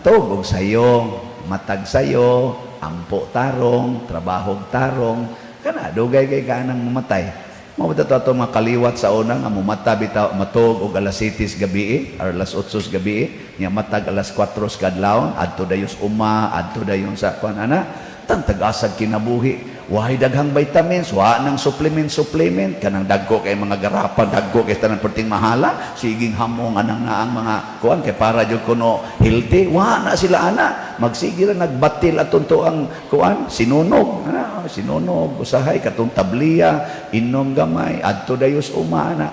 tug og sayo, matag sayo, ampo tarong, trabahog tarong, kana dugay kay ka nang mamatay. Mao ba ato mga kaliwat sa una nga mumata bitaw matug og alas 7 sa gabi or alas 8 sa gabi, nya matag alas 4 sa kadlawon, adto dayon sa uma, adto dayon sa kuan ana. Tang tag-asag kinabuhi. Wahay daghang vitamins, wa nang supplement supplement kanang dagko kay mga garapa, dagko kay tanan perting mahala, siging hamong anang naang mga kuan kay para jud kuno healthy, wa na sila ana. Magsige ra nagbatil aton to ang kuan, sinunog, ana, sinunog usahay katong tabliya, inom gamay, adto dayos uma ana.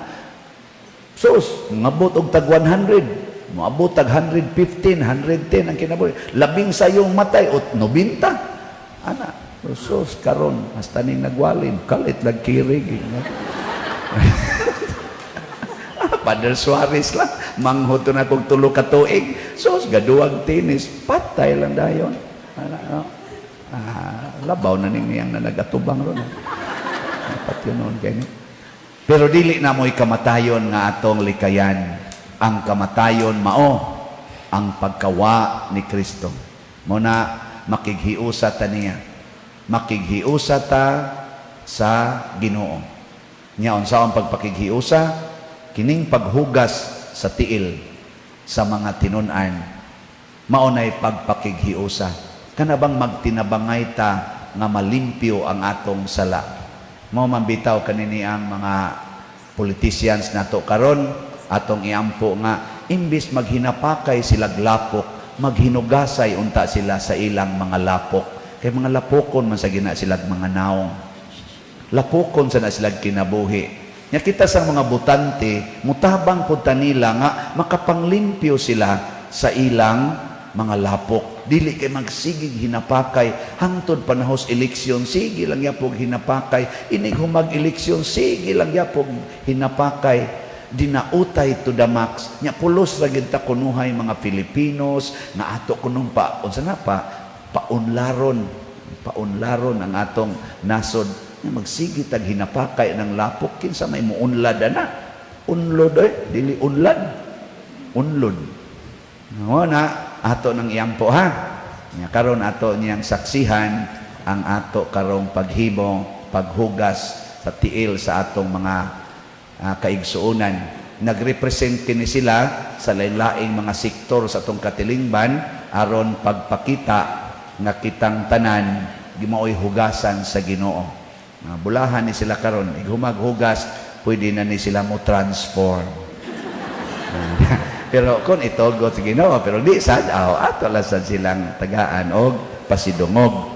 Sus, ngabot og tag 100, moabot tag 115, 110 ang kinabuhi. Labing sayong matay ot 90. Ana, sus karon hasta ning nagwalim, kalit lag kirig. Eh, no? Father Suarez lang, manghod to na kog 3 ka tuig. Sus, gaduwag tinis, patay lang dayon. Ana, no? Labaw na ning niyang na nagatubang ron. Dapat yun noon kay ni. Pero dili na mo'y kamatayon nga atong likayan. Ang kamatayon mao ang pagkawa ni Kristo. Mo na makighiusa ta niya. Makighiusa ta sa Ginoo. Nya unsa ang pagpakighiusa? Kining paghugas sa tiil sa mga tinun-an. Mao nay pagpakighiusa. Kana bang magtinabangay ta nga malimpyo ang atong sala. Mao man bitaw kanini ang mga politicians nato karon atong iampo nga imbis maghinapakay sila lapok, maghinugasay unta sila sa ilang mga lapok. Kay mga lapokon man sa gina sila mga naong. Lapokon sa na sila kinabuhi. Nya kita sa mga botante, mutabang pud ta nila nga makapanglimpyo sila sa ilang mga lapok. Dili kay magsigig hinapakay hangtod panahos eleksyon, sige lang yapog hinapakay. Inig humag eleksyon, sige lang yapog hinapakay. Dinautay to the max. Nya pulos ra gid ta kunuhay mga Filipinos nga ato kunong pa unsa na pa paunlaron, paunlaron ang atong nasod. Nya magsige tag hinapakay ng lapok, kinsa may muunlad ana? Unlod oy, dili unlad. Unlod. Mao na ato nang iampo ha. Nya karon ato niyang saksihan ang ato karong paghimo, paghugas sa tiil sa atong mga kaigsuonan. Nagrepresent kini sila sa lain-laing mga sektor sa atong katilingban aron pagpakita nga kitang tanan gimaoy hugasan sa Ginoo. Bulahan ni sila karon, ighumaghugas, pwede na ni sila mo transform. Pero kung itogot sa Ginoo, pero di sad aw ato lang sad silang tagaan og pasidungog.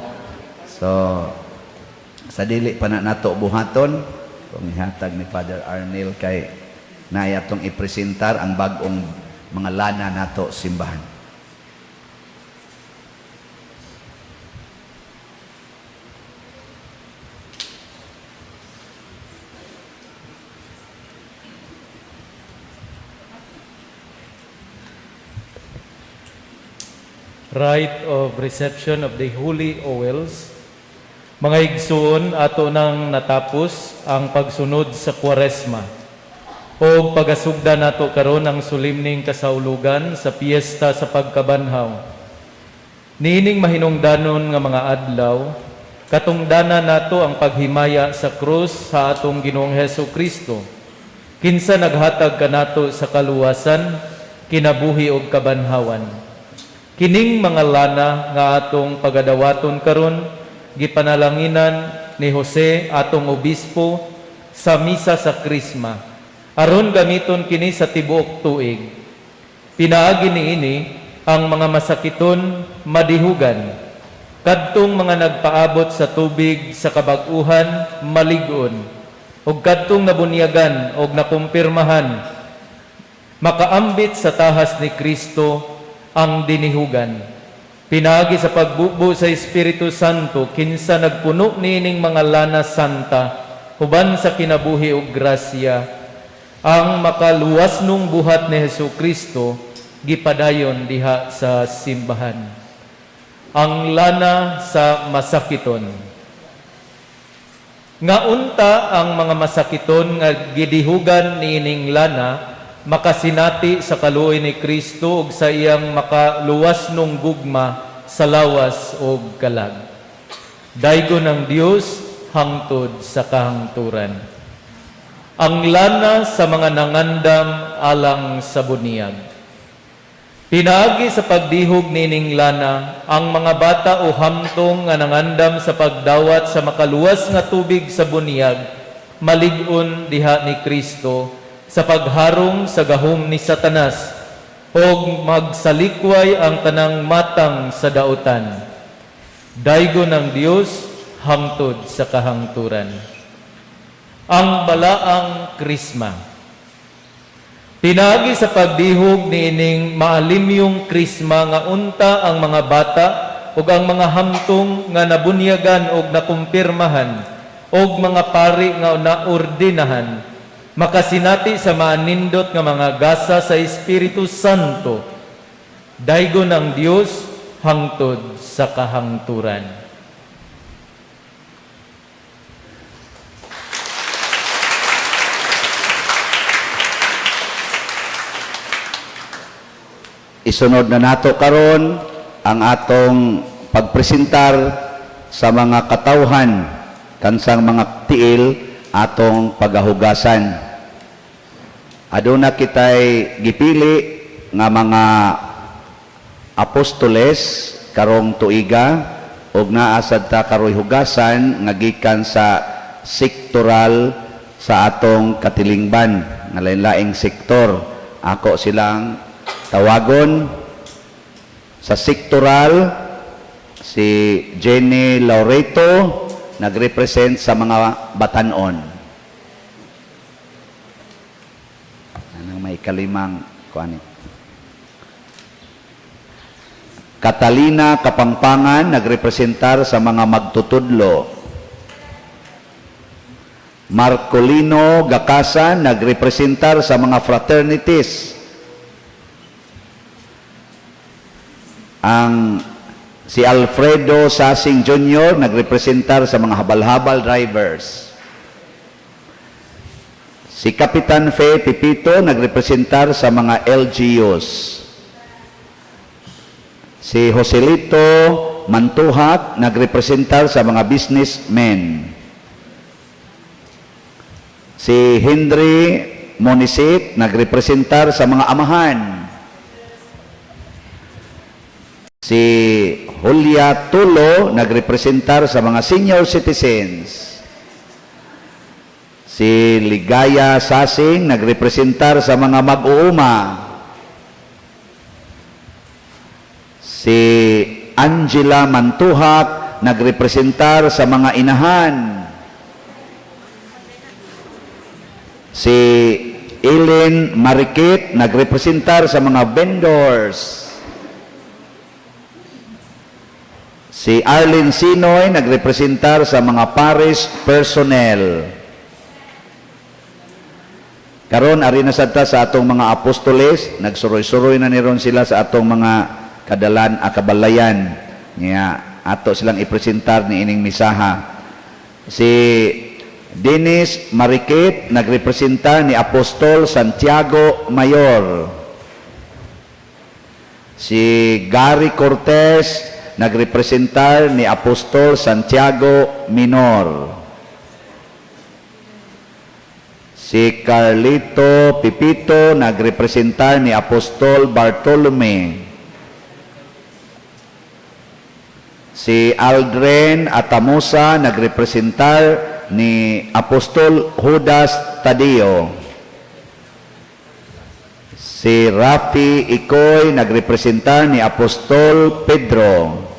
So sa dili pa na nato buhaton, kung ihatag ni Father Arnel kay naay atong ipresentar ang bag-ong mga lana nato simbahan. Rite of reception of the Holy Oils. Mga igsuon, ato nang natapos ang pagsunod sa Kwaresma. O pagasugda nato karon ang solemning kasaulugan sa piyesta sa pagkabanhaw. Niining mahinungdanon nga mga adlaw, katungdana nato ang paghimaya sa krus sa atong Ginoong Heso Kristo. Kinsa naghatag kanato sa kaluwasan, kinabuhi og kabanhawan. Kining mga lana nga atong pagadawaton karon, gipanalanginan ni Jose atong obispo sa misa sa Krisma. Aron gamiton kini sa tibuok tuig. Pinaagi niini ang mga masakiton madihugan, kadtong mga nagpaabot sa tubig sa kabag-uhan malig-on, ug kadtong nabunyagan og nakumpirmahan makaambit sa tahas ni Kristo ang dinihugan. Pinaagi sa pagbubo sa Espiritu Santo, kinsa nagpuno niining mga lana santa, huban sa kinabuhi ug grasya, ang makaluwas nung buhat ni Hesus Kristo, gipadayon diha sa simbahan. Ang lana sa masakiton. Nga unta ang mga masakiton nga gidihugan niining lana, makasinati sa kaluoy ni Kristo ug sa iyang makaluwas nung gugma sa lawas ug kalag. Daygon ang Dios hangtod sa kahangturan. Ang lana sa mga nangandam alang sa buniyag. Pinaagi sa pagdihog nining lana, ang mga bata o hamtong nga nangandam sa pagdawat sa makaluwas nga tubig sa bunyag, malig-on diha ni Kristo sa pagharong sa gahom ni Satanas, og magsalikway ang tanang matang sa dautan. Daygon ang Dios hangtod sa kahangturan. Ang balaang Krisma. Pinaagi sa pagdihog niining maalimyong krisma nga unta ang mga bata ug ang mga hamtong nga nabunyagan og nakumpirmahan og mga pari nga naordinahan makasinati sa maanindot nga mga gasa sa Espiritu Santo. Daygon ang Dios hangtod sa kahangturan. Isunod na nato karon ang atong pagpresentar sa mga katawhan kansang mga tiil atong pagahugasan. Aduna kitay gipili nga mga apostoles karong tuiga og naa sad ta karoy hugasan nga gikan sa sektoral sa atong katilingban nga lain-laing sektor. Ako silang tawagon sa sektoral, si Jenny Laureto, nagrepresent sa mga batanon. Anong may kalimang kuan? Catalina Kapangpangan, nagrepresentar sa mga magtutudlo. Marcolino Gakasan, nagrepresentar sa mga fraternities. Ang si Alfredo Sasing Jr., nagrepresentar sa mga habal-habal drivers. Si Kapitan Fe Pipito, nagrepresentar sa mga LGUs. Si Joselito Mantuhak, nagrepresentar sa mga businessmen. Si Henry Monisit, nagrepresentar sa mga amahan. Si Julia Tulo, nagrepresentar sa mga senior citizens. Si Ligaya Sasing, nagrepresentar sa mga mag-uuma. Si Angela Mantuhak, nagrepresentar sa mga inahan. Si Ellen Marikit, nagrepresentar sa mga vendors. Si Arlene Sinoy, nagrepresentar sa mga parish personnel. Karon ari na sad ta sa atong mga apostoles, nagsuroy-suroy na niron sila sa atong mga kadalan a kabalayan. Nga ato silang ipresentar ni ining misaha. Si Dennis Mariquit, nagrepresentar ni Apostol Santiago Mayor. Si Gary Cortez, nagrepresentar ni Apostol Santiago Minor. Si Carlito Pipito, nagrepresentar ni Apostol Bartolome. Si Aldrin Atamosa, nagrepresentar ni Apostol Judas Tadeo. Si Rafi Ikoy, nagrepresentar ni Apostol Pedro.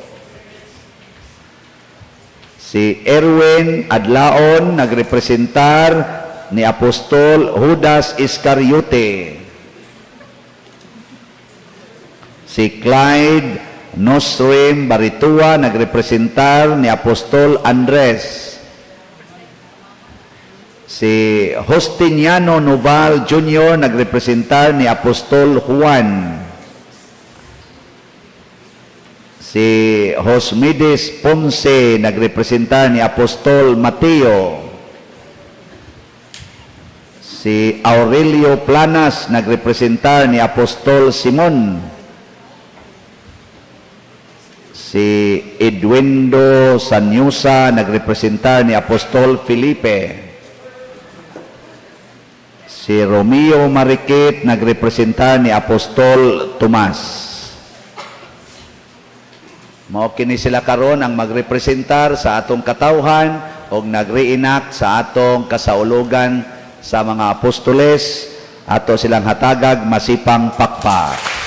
Si Erwin Adlaon, nagrepresentar ni Apostol Judas Iscariote. Si Clyde Nostrim Baritua, nagrepresentar ni Apostol Andres. Si Justiniano Noval Jr., nagrepresentar ni Apostol Juan. Si Josmides Ponce, nagrepresentar ni Apostol Mateo. Si Aurelio Planas, nagrepresentar ni Apostol Simon. Si Edwindo Sanyusa, nagrepresentar ni Apostol Felipe. Si Si Romeo Marikit nagrepresentar ni Apostol Tomas. Mao kini sila karon ang magrepresentar sa atong katawhan og nagre-enact sa atong kasaulugan sa mga apostoles, ato silang hatagag masipang pakpak.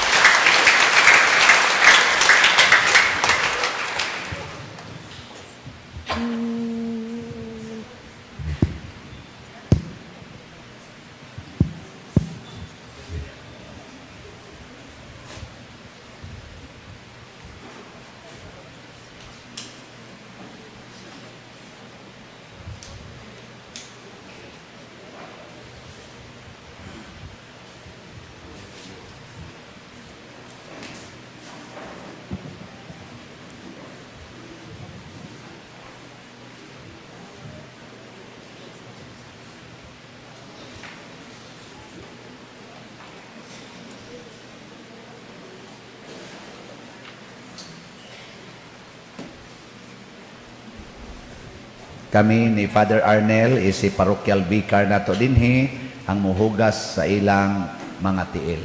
Kami ni Father Arnel is si parochial vicar nato dinhi ang muhugas sa ilang mga tiil.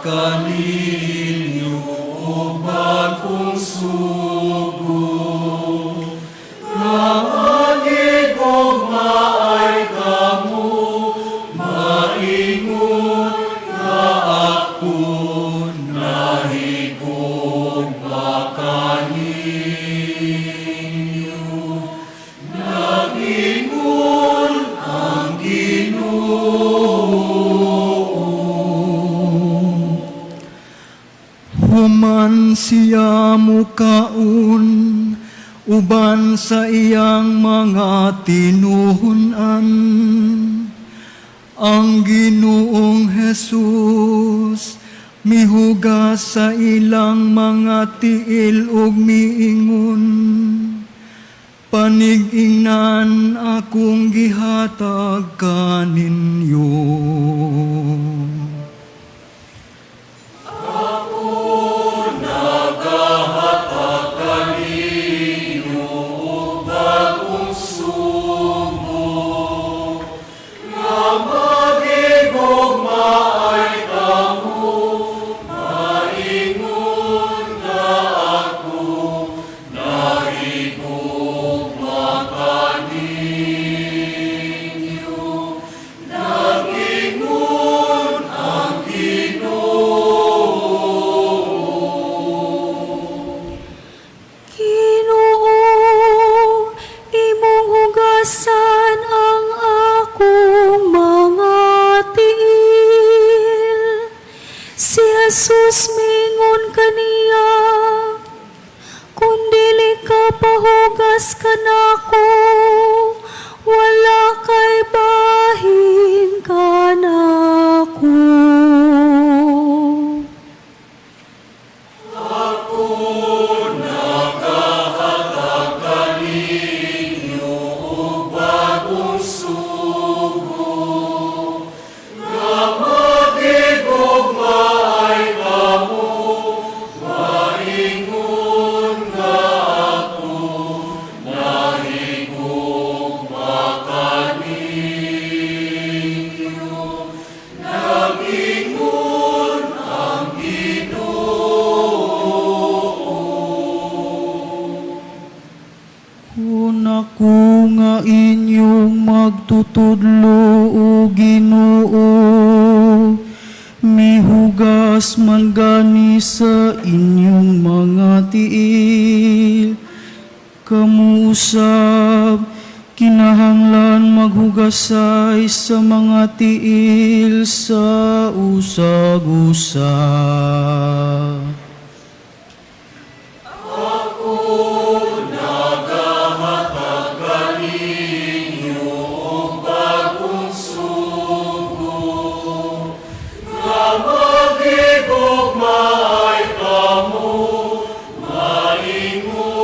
Kaninyo bagong sugo, nga manigugma ay kamo, maingon nga ako nahigugma kaninyo. Nagingon ang Ginoo. Human siya mukaon uban sa iyang mga tinuhunan. Ang Ginoong Jesus mihugas sa ilang mga tiil ug miingon, "Panig-ingnan akong gihatag kaninyo." Kaninyo bagong sugo, nga magigugma ay kamo, maingon nga ako nahigugma kaninyo. Nagingon ang Ginoo. Ginoo, imong hugasan ang akong mga tiil. Si Jesus mingon kaniya, "Kung dili ka pahugas kanako, wala kay bahin kanako." Ako nagahatag kaninyo og bagong sugo, nga magigugma ay kamo, maingon nga ako nahigugma kaninyo. Nagingon ang Ginoo. Kung ako nga inyong magtutudlo o Ginoo, mihugas man gani sa inyong mga tiil, kamo usab kinahanglan maghugasay sa mga tiil sa usag-usa. Ako nagahatag kaninyo og bagong sugo, nga magigugma ay kamo, maingon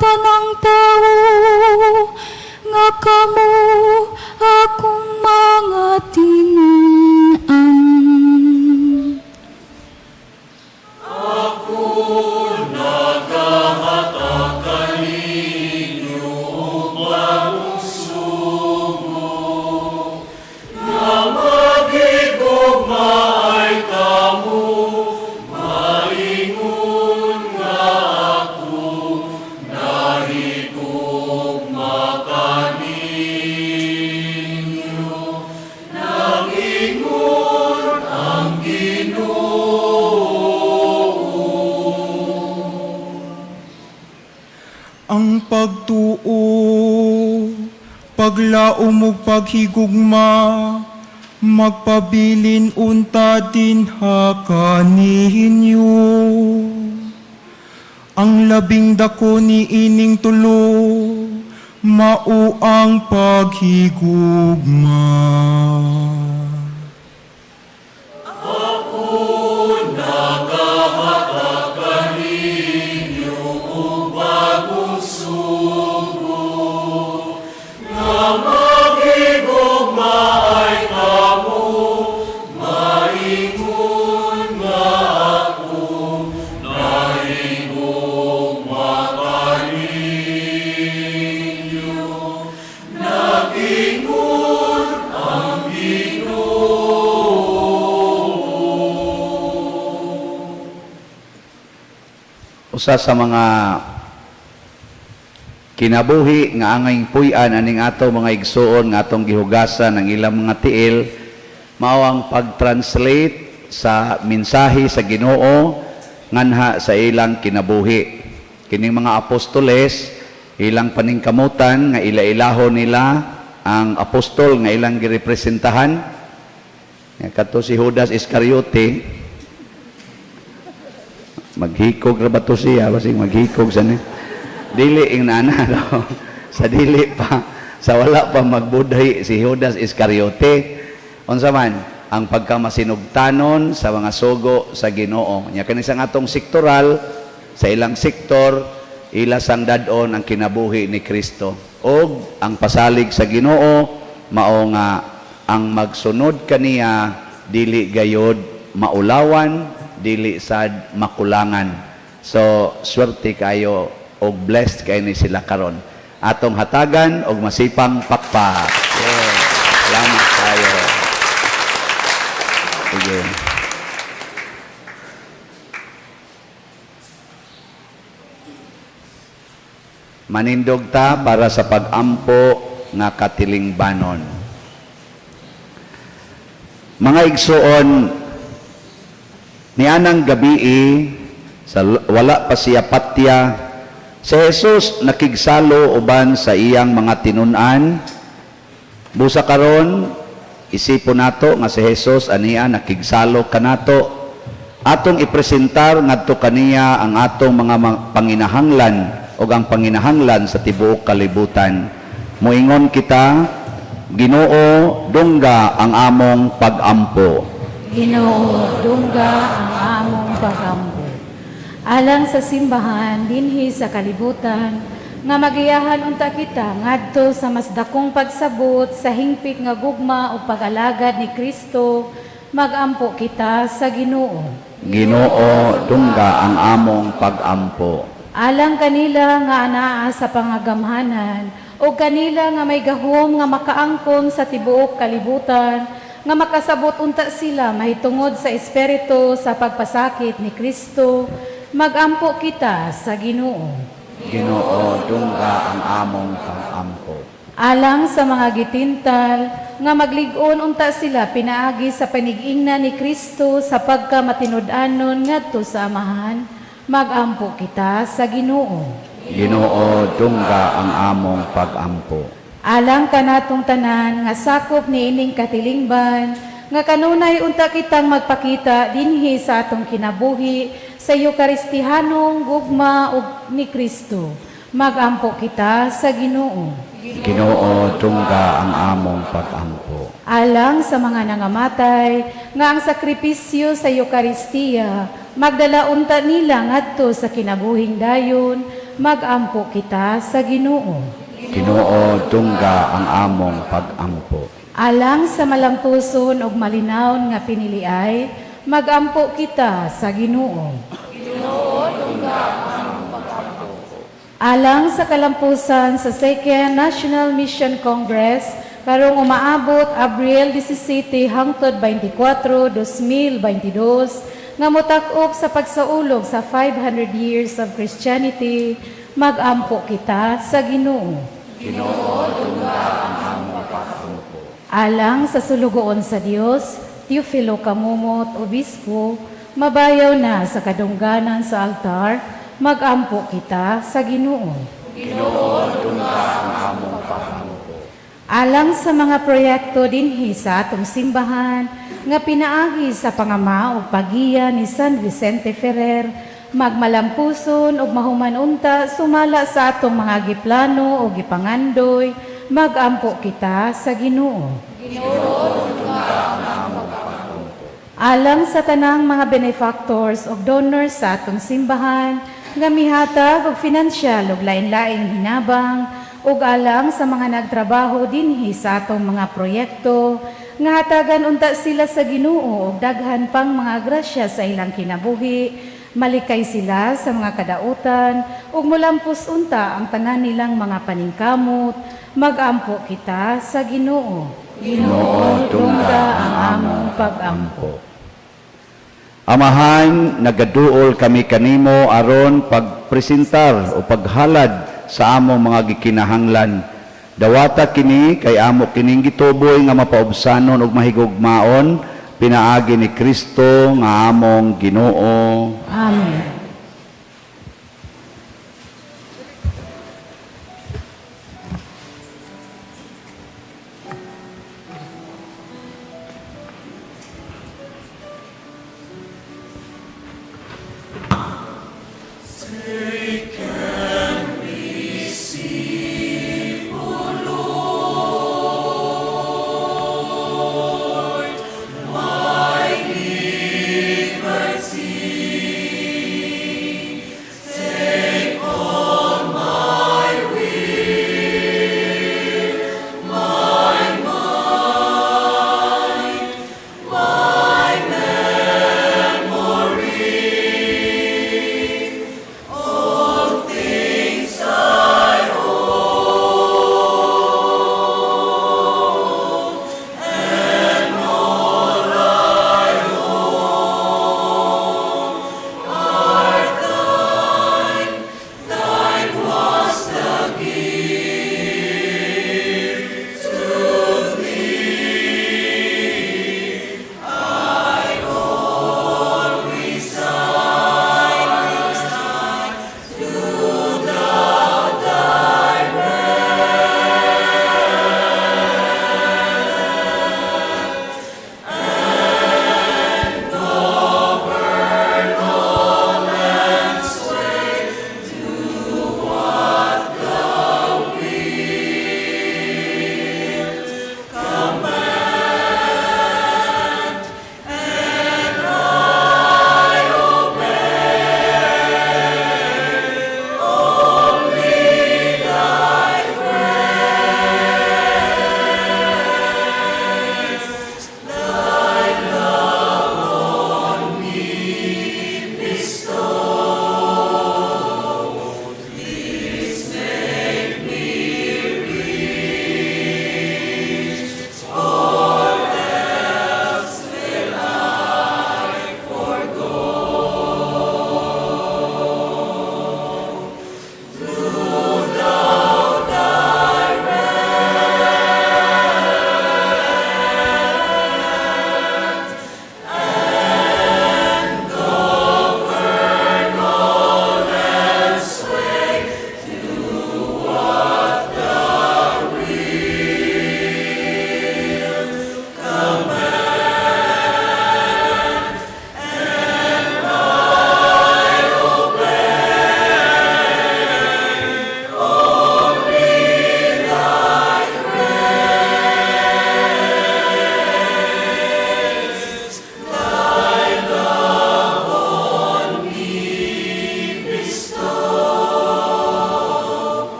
tanang tawo nga kamo akong mga tinun-an. Maghigugmaay kamo, maingon nga ako nahigugma kaninyo. Nangingon ang Ginoo. Ang pagtuo, paglaom ug paghigugma, magpabilin unta dinha kaninyo. Ang labing dako niining tulo, mao ang paghigugma. Ako nagahatag kaninyo og bagong sugo, nga maghigugmaay kamo, maingon nga ako nahigugma kaninyo. Nag-ingon ang Ginoo. Usa sa mga kinabuhi nga angayng puy-an aning ato mga igsuon nga atong gihugasan ang ilang mga tiil mao ang pag-translate sa mensahe sa Ginoo nganha sa ilang kinabuhi. Kining mga apostoles, ilang paningkamutan nga ila-ilahon nila ang apostol nga ilang girepresentahan. Nga kadto si Judas Iscariote, maghikog ra ba to siya, basig maghikog sa ni dili ing nana, no? Sa dili pa, sa wala pa magbuday si Judas Iscariote, unsa man ang pagkamasinugtanon sa mga sugo sa Ginoo. Nya kani sa atong sektoral, sa ilang sektor, ila sang dad-on ang kinabuhi ni Kristo ug ang pasalig sa Ginoo, mao nga ang magsunod kaniya dili gayod maulawan, dili sad makulangan. So swerte kayo og blessed kay ni sila karon. Atong hatagan og masipang pakpak. Yeah. Salamat kayo. Sige. Manindog ta para sa pag-ampo nga katilingbanon. Mga igsuon, nianang gabii, sa wala pa siya patya, si Jesus nakigsalo uban sa iyang mga tinun-an. Busa karon, isipon nato nga si Jesus ania nakigsalo kanato. Atong ipresentar ngadto kaniya ang atong mga panginahanglan o ang panginahanglan sa tibuok kalibutan. Moingon kita, Ginoo, dungga ang among pag-ampo. Ginoo, dungga ang among pag-ampo. Alang sa simbahan dinhi sa kalibutan, nga magiyahan unta kita ngadto sa mas dakong pagsabot sa hingpit nga gugma o pag-alagad ni Kristo, magampo kita sa Ginoo. Ginoo, dungga ang among pag-ampo. Alang kanila nga anaa sa pangagamhanan o kanila nga may gahom nga makaangkon sa tibuok kalibutan, nga makasabot unta sila mahitungod sa espiritu sa pagpasakit ni Kristo, magampo kita sa Ginoo. Ginoo, dungga ang among pag-ampo. Alang sa mga gitintal nga maglig-on unta sila pinaagi sa panigingna ni Kristo sa pagkamatinud-anon ngadto sa Amahan, magampo kita sa Ginoo. Ginoo, dungga ang among pag-ampo. Alang kanatong tanan nga sakop niining katilingban, nga kanunay unta kitang magpakita dinhi sa atong kinabuhi sa Eukaristihanong gugma ug ni Kristo, magampo kita sa Ginoo. Ginoo, dungga ang among pag-ampo. Alang sa mga nangamatay nga ang sakripisyo sa Eukaristiya magdala unta nila ngadto sa kinabuhing dayon, Magampo kita sa Ginoo. Ginoo, dungga ang among pagampo. Alang sa malampuson ug malinawon nga piniliay, magampo kita sa Ginoo. Alang sa kalampusan sa Second National Mission Congress karong umaabot Abril 17 hangtod 24, 2022 nga motak-ok sa pagsaulog sa 500 years of Christianity, magampo kita sa Ginoo. Alang sa sulugoon sa Dios, Teofilo Camomot, Obispo, mabayaw na sa kadungganan sa altar, magampo kita sa Ginoo. Alang sa mga proyekto dinhi sa atong simbahan nga pinaagi sa pangama ug pagiya ni San Vicente Ferrer, magmalampuson ug mahuman unta sumala sa atong mga giplano o gipangandoy, magampo kita sa Ginoo. Alang sa tanang mga benefactors ug donors sa atong simbahan nga mihatag og finansyal ug lain-laing hinabang ug alang sa mga nagtrabaho dinhi sa atong mga proyekto nga hatagan unta sila sa Ginoo og daghan pang mga grasya sa ilang kinabuhi, malikay sila sa mga kadautan ug molampos unta ang tanan nilang mga paningkamot. Magampo kita sa Ginoo. Ginoo, dungga ang among pagampo. Amahan, nagaduol kami kanimo aron pagpresentar o paghalad sa among mga gikinahanglan. Dawata kini kay amo kining gituboy nga mapaubsanon ug mahigugmaon pinaagi ni Kristo nga among Ginoo. Amen.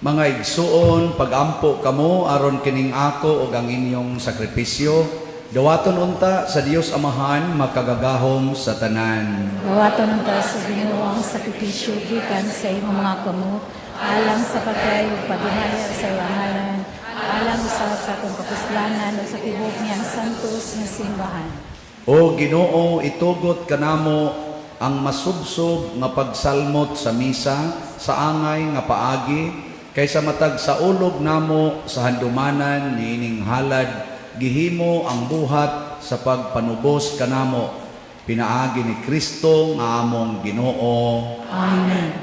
Mga igsuon, pagampo kamo aron kining ako ug ang inyong sakripisyo, dawaton unta sa Dios Amahan makagagahom sa tanan. Dawaton unta sa Ginoo ang sakripisyo gikan sa imong mga kamot, alang sa pagkaayo ug paghimaya sa iyang ngalan, alang usab sa atong kapuslanan ug sa tibuok niyang santos nga simbahan. O Ginoo, itugot kanamo ang masubsob nga pagsalmot sa misa sa angay nga paagi kaysa matag sa ulog namo sa handumanan niining halad gihimo ang buhat sa pagpanubos kanamo pinaagi ni Kristo nga among Ginoo. Amen.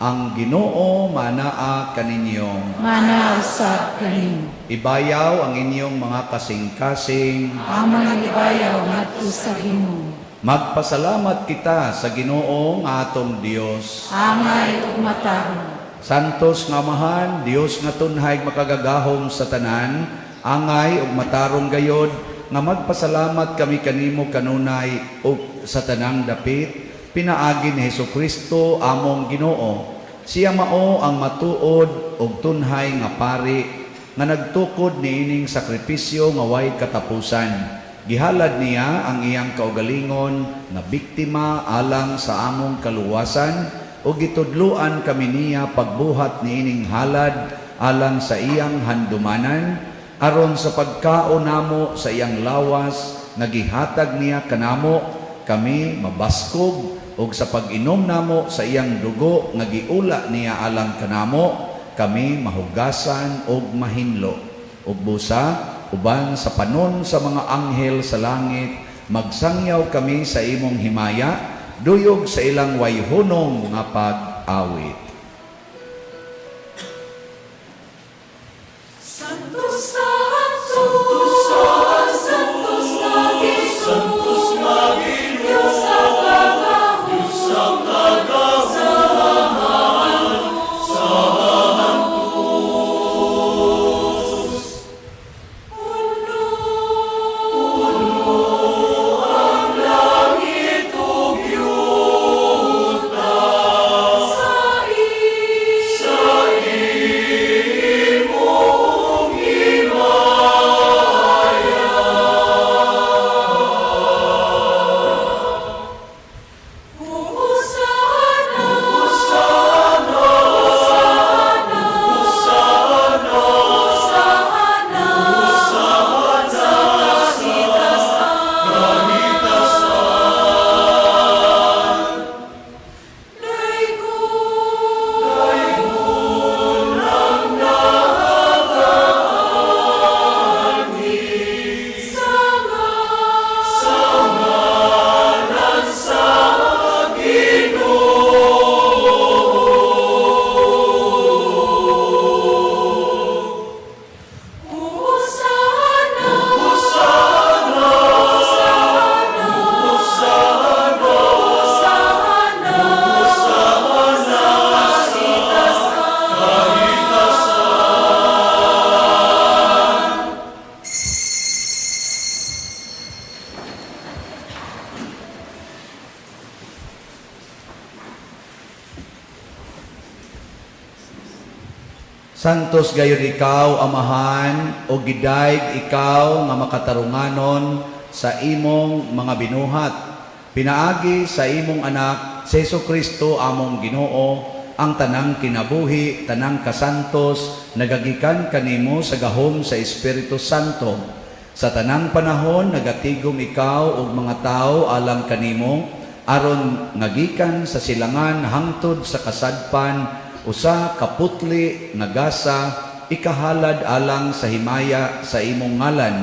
Ang Ginoo manaa kaninyo. Mana usab kanimo. Ibayaw ang inyong mga kasing-kasing. Among ibayaw ngadto sa Ginoo. Magpasalamat kita sa Ginoo nga atong Dios. Angay ug matarong. Santos nga Amahan, Dios nga tunhay makagagahom sa tanan, angay ug matarong gayod nga magpasalamat kami kanimo kanunay ug sa tanang dapit pinaagi ni Hesukristo among Ginoo. Siya mao ang matuod ug tunhay nga pari nga nagtukod niining sakripisyo nga way katapusan. Gihalad niya ang iyang kaugalingon nga biktima alang sa among kaluwasan ug gitudloan kami niya pagbuhat niining halad alang sa iyang handumanan aron sa pagkaon namo sa iyang lawas nga gihatag niya kanamo kami mabaskog ug sa pag-inom namo sa iyang dugo nga giula niya alang kanamo kami mahugasan ug mahinlo. Ug busa uban sa panon sa mga anghel sa langit magsangyaw kami sa imong himaya duyog sa ilang wayhunong nga pag-awit. Santos, Santos, Santos nga Ginoo, Diyos sa kagahom, sa hantos. Puno, ang langit ug yuta sa imong Hosana, Hosana, Hosana, Hosana, sa kahitasan. Daygon ang nagaani sa ngalan sa Ginoo. Hosana, Hosana, Hosana, Hosana, Hosana, sa kahitasan. Santos gayud ikaw, Amahan, o gidayeg ikaw nga makatarunganon sa imong mga binuhat. Pinaagi sa imong anak, sa Kristo among Ginoo, ang tanang kinabuhi, tanang kasantos, nagagikan kanimo sa gahom sa Espiritu Santo. Sa tanang panahon, nagatigom ikaw og mga tao alang kanimo, aron ngagikan sa silangan hangtod sa kasadpan, usa ka putli nga gasa ikahalad alang sa himaya sa imong ngalan.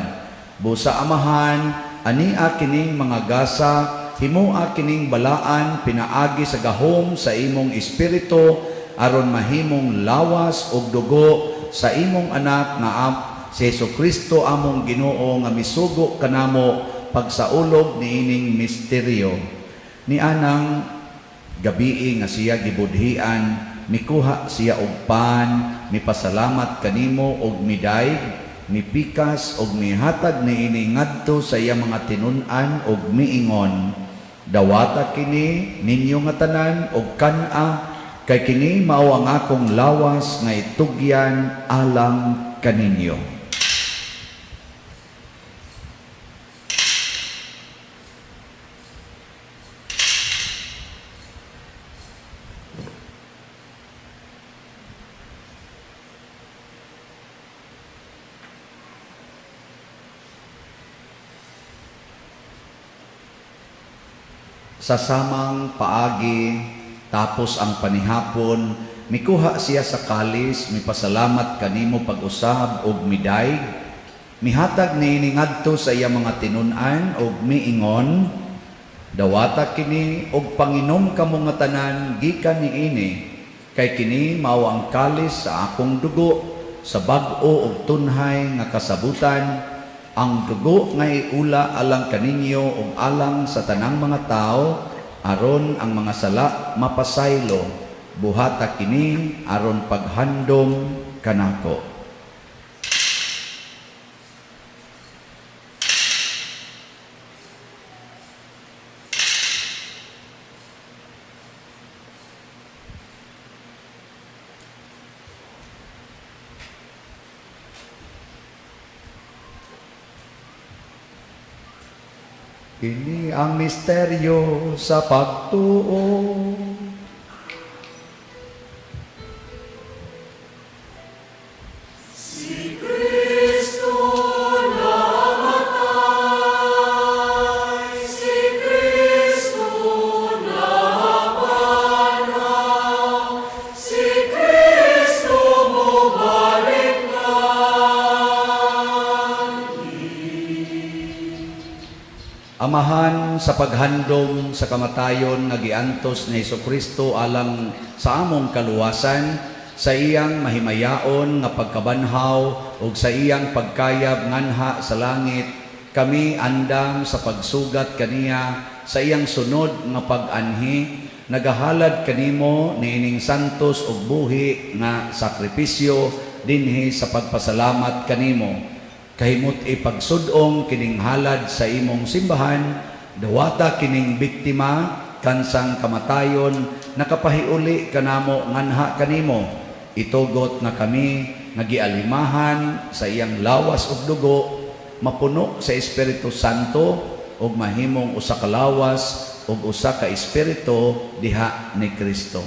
Busa Amahan, ania kining mga gasa, himoa kining balaan pinaagi sa gahom sa imong espiritu aron mahimong lawas ug dugo sa imong anak nga si Hesukristo among Ginoo nga misugo kanamo pagsaulog niining misteryo. Nianang gabii nga siya gibudhian, mikuha siya og pan, mipasalamat kanimo og midayeg, mipikas og mihatag niini ngadto sa iya mga tinun-an og miingon, "Dawata kini ninyo nga tanan og kan-a. kay kini mao ang akong lawas nga itugyan alang kaninyo. Sa samang paagi, tapos ang panihapon, mikuha siya sa kalis, mipasalamat kanimo pag-usab og midayg, mihatag niini ngadto sa iya mga tinun-an og miingon, "Dawata kini og panginom kamo nga tanan gikan niini, kay kini mao ang kalis sa akong dugo sa bag-o og tunhay nga kasabutan, ang dugo nga iula alang kaninyo ug alang sa tanang mga tawo aron ang mga sala mapasaylo. Buhata kini aron paghandom kanako." Kini ang misteryo sa pagtuo. Kristo namatay, si Kristo nabanhaw, si Kristo mobalik Amahan, sa paghandom sa kamatayon nga giantos ni Hesukristo alang sa among kaluwasan, sa iyang mahimayaon nga pagkabanhaw ug sa iyang pagkayab nganha sa langit, kami andam sa pagsugat kaniya sa iyang sunod nga pag-anhi, nagahalad kanimo niining santos ug buhi nga sakripisyo dinhi sa pagpasalamat kanimo. Kahimot ipagsud-ong kining halad sa imong simbahan, dawata kining biktima kansang kamatayon nakapahiuli kanamo nganha kanimo. Itugot nga kami nga gialimahan sa iyang lawas ug dugo, mapuno sa Espiritu Santo ug mahimong usa ka lawas ug usa ka espiritu diha ni Kristo.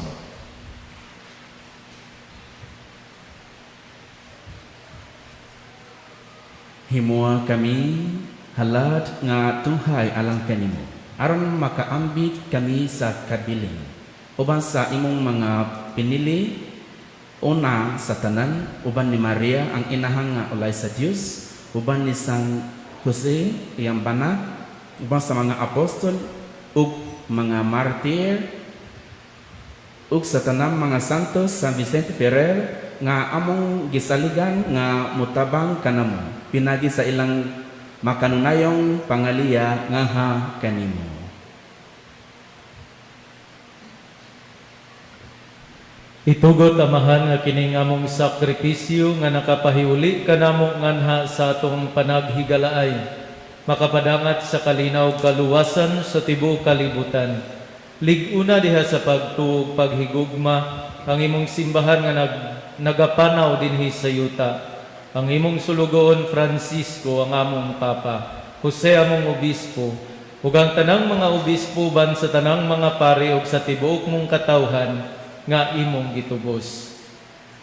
Himoa kami halad nga tunghay alang kanimo, aron makaambit kami sa kabilin uban sa imong mga pinili, una sa tanan uban ni Maria ang inahang nga ulay sa Dios, uban ni San Jose iyang bana, uban sa mga apostol ug mga martir ug sa tanang mga santos, San Vicente Ferrer nga among gisaligan nga mutabang kanamo pinagi sa ilang makanunayong pangaliya nganha kanimo. Itugot, Amahan, nga kining among sakripisyo nga nakapahiuli kanamo nganha sa atong panaghigalaay, makapadangat sa kalinaw kaluwasan sa tibuok kalibutan. Lig-una diha sa pagtuo ug paghigugma ang imong simbahan nga nagapanaw dinhi sa yuta. Ang imong sulugoon Francisco ang among Papa, Jose among obispo, ug ang tanang mga obispo uban sa tanang mga pari ug sa tibuok mong katawhan nga imong gitubos.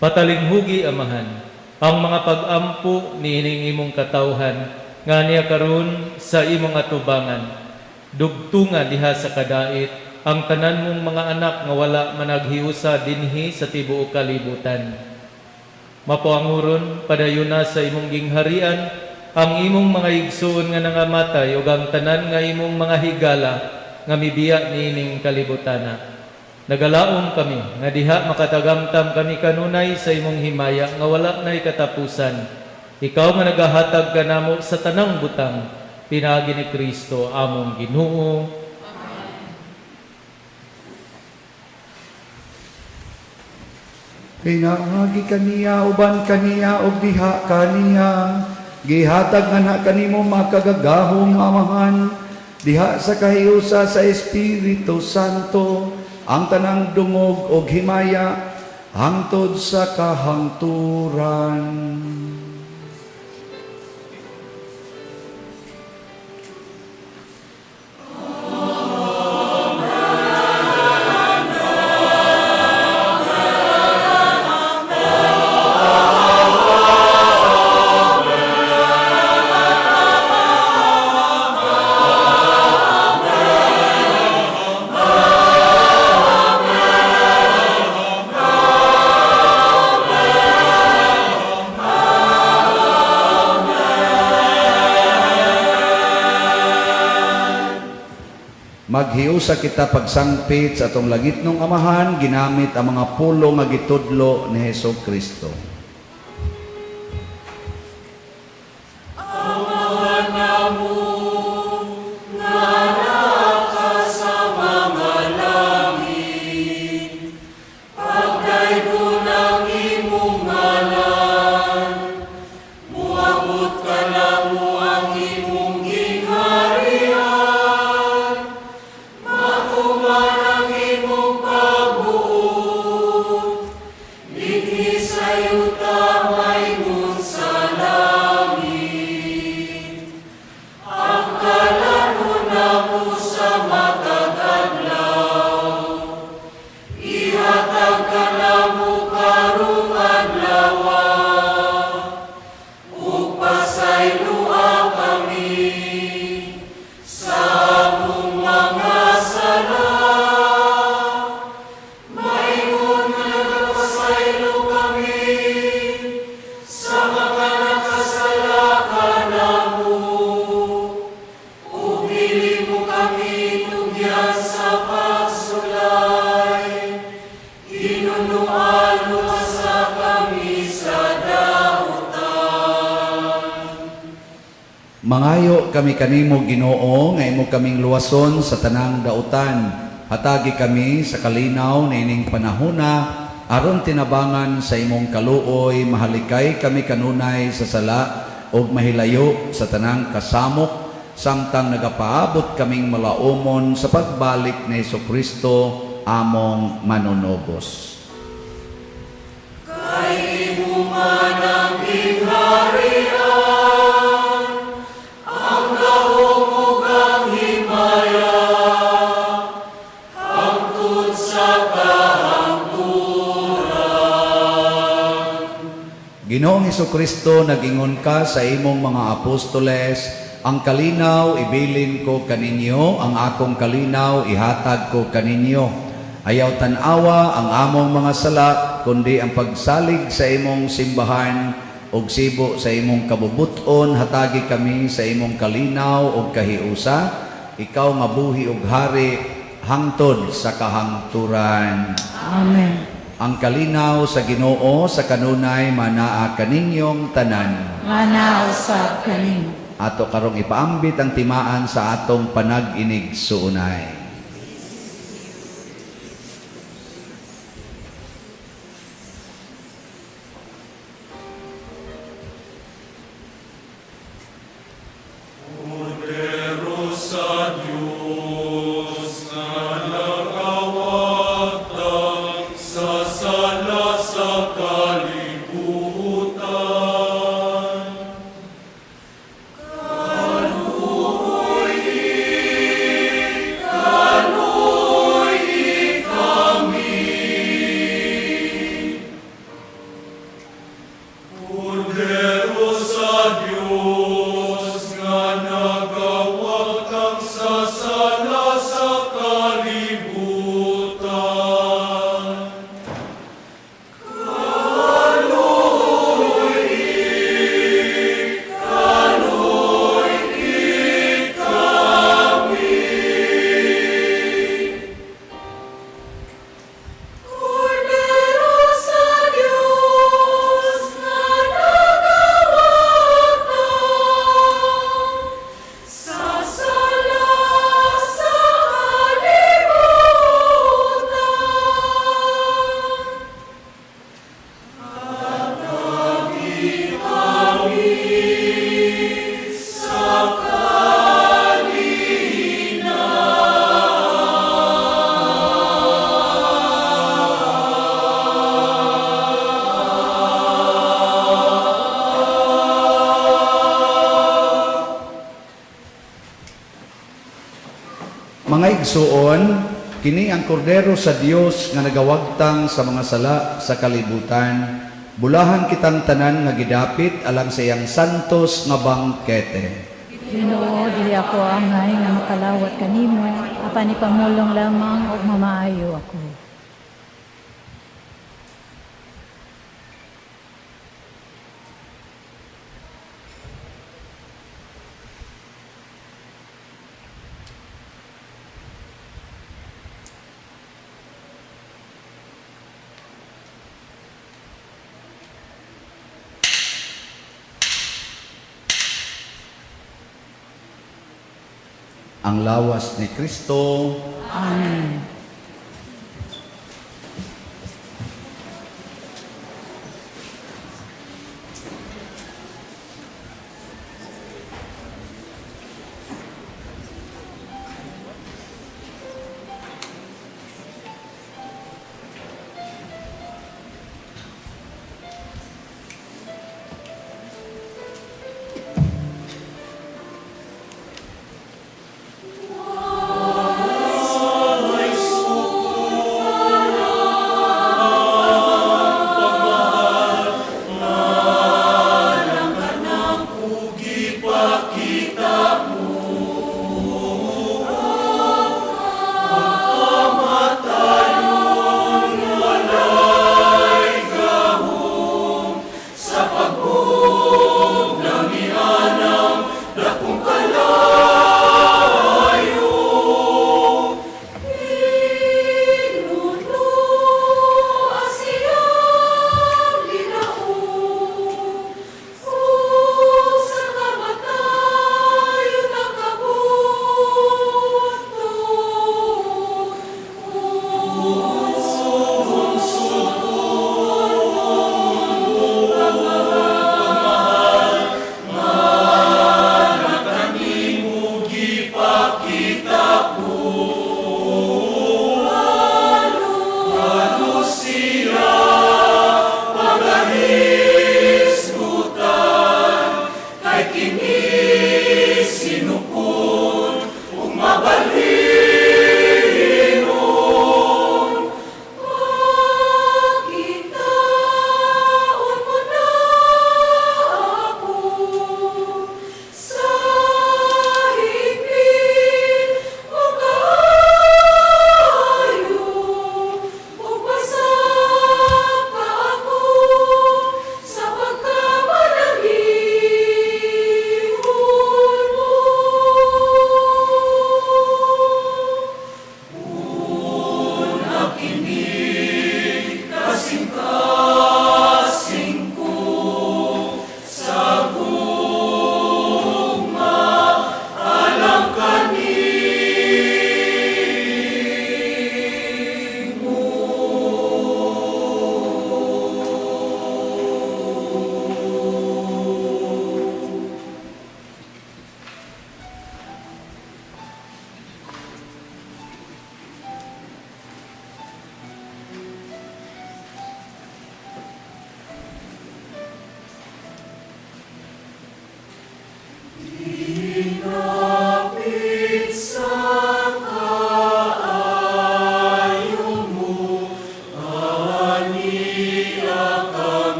Patalinghugi, Amahan, ang mga pag-ampo niining imong katawhan nga niya karon sa imong atubangan. Dugtunga diha sa kadait ang tanan mong mga anak nga wala managhiusa dinhi sa tibuok kalibutan. Mapuanguron padayuna sa imong gingharian ang imong mga igsoon nga nangamatay ug ang tanan nga imong mga higala nga mibiya niining kalibutana. Nagalaom kami nga diha makatagamtam kami kanunay sa imong himaya nga wala nay katapusan. Ikaw nga nagahatag kanamo sa tanang butang, pinaagi ni Kristo among Ginoo. Pinaagi kaniya, uban kaniya, ug diha kaniya, gihatag nganha kanimo, makagagahom Amahan, diha sa kahiusa sa Espiritu Santo, ang tanang dungog og himaya hangtod sa kahangturan. Maghiusa kita pagsangpit sa atong langitnong Amahan ginamit ang mga pulong nga gitudlo ni Hesus Kristo. Mangayo kami kanimo, Ginoo, nga imo kaming luwason sa tanang dautan. Hatagi kami sa kalinaw niining panahona aron tinabangan sa imong kaluoy mahalikay kami kanunay sa sala ug mahilayo sa tanang kasamok samtang nagapaabot kaming malaumon sa pagbalik ni Kristo among manunubos. Kay imo man ang gingharian, ang gahom ug ang himaya, hangtod sa kahangturan. Ginoong Kristo, nagingon ka sa imong mga apostoles, "Ang kalinaw ibilin ko kaninyo, ang akong kalinaw ihatag ko kaninyo. Ayaw tan-awa ang among mga sala, kundi ang pagsalig sa imong simbahan ug sibo sa imong kabubuton, hatagi kami sa imong kalinaw ug kahiusa, ikaw nga buhi ug hari hangtod sa kahangturan." Amen. Ang kalinaw sa Ginoo sa kanunay manaa kaninyong tanan. Manaa usab kanimo. Ato karong ipaambit ang timaan sa atong panag-inig-suunay. Kordero sa Diyos nga nagawagtang sa sala sa kalibutan. Kaluoy kami. Kordero sa Diyos nga nagawagtang sa sala sa kalibutan. Kaluoy kami. Kordero sa Diyos nga nagawagtang sa sala sa kalibutan. Hatagi kami sa kalinaw. Mga igsuon, kini ang kordero sa Dios nga nagawagtang sa mga sala sa kalibutan. Bulahan kitang tanan nga gidapit alang sa iyang santos nga bangkete. Ginoo, dili ako angay nga makalawat kanimo, apan ipamulong lamang ug mamaayo ako. Ang lawas ni Kristo. Amen.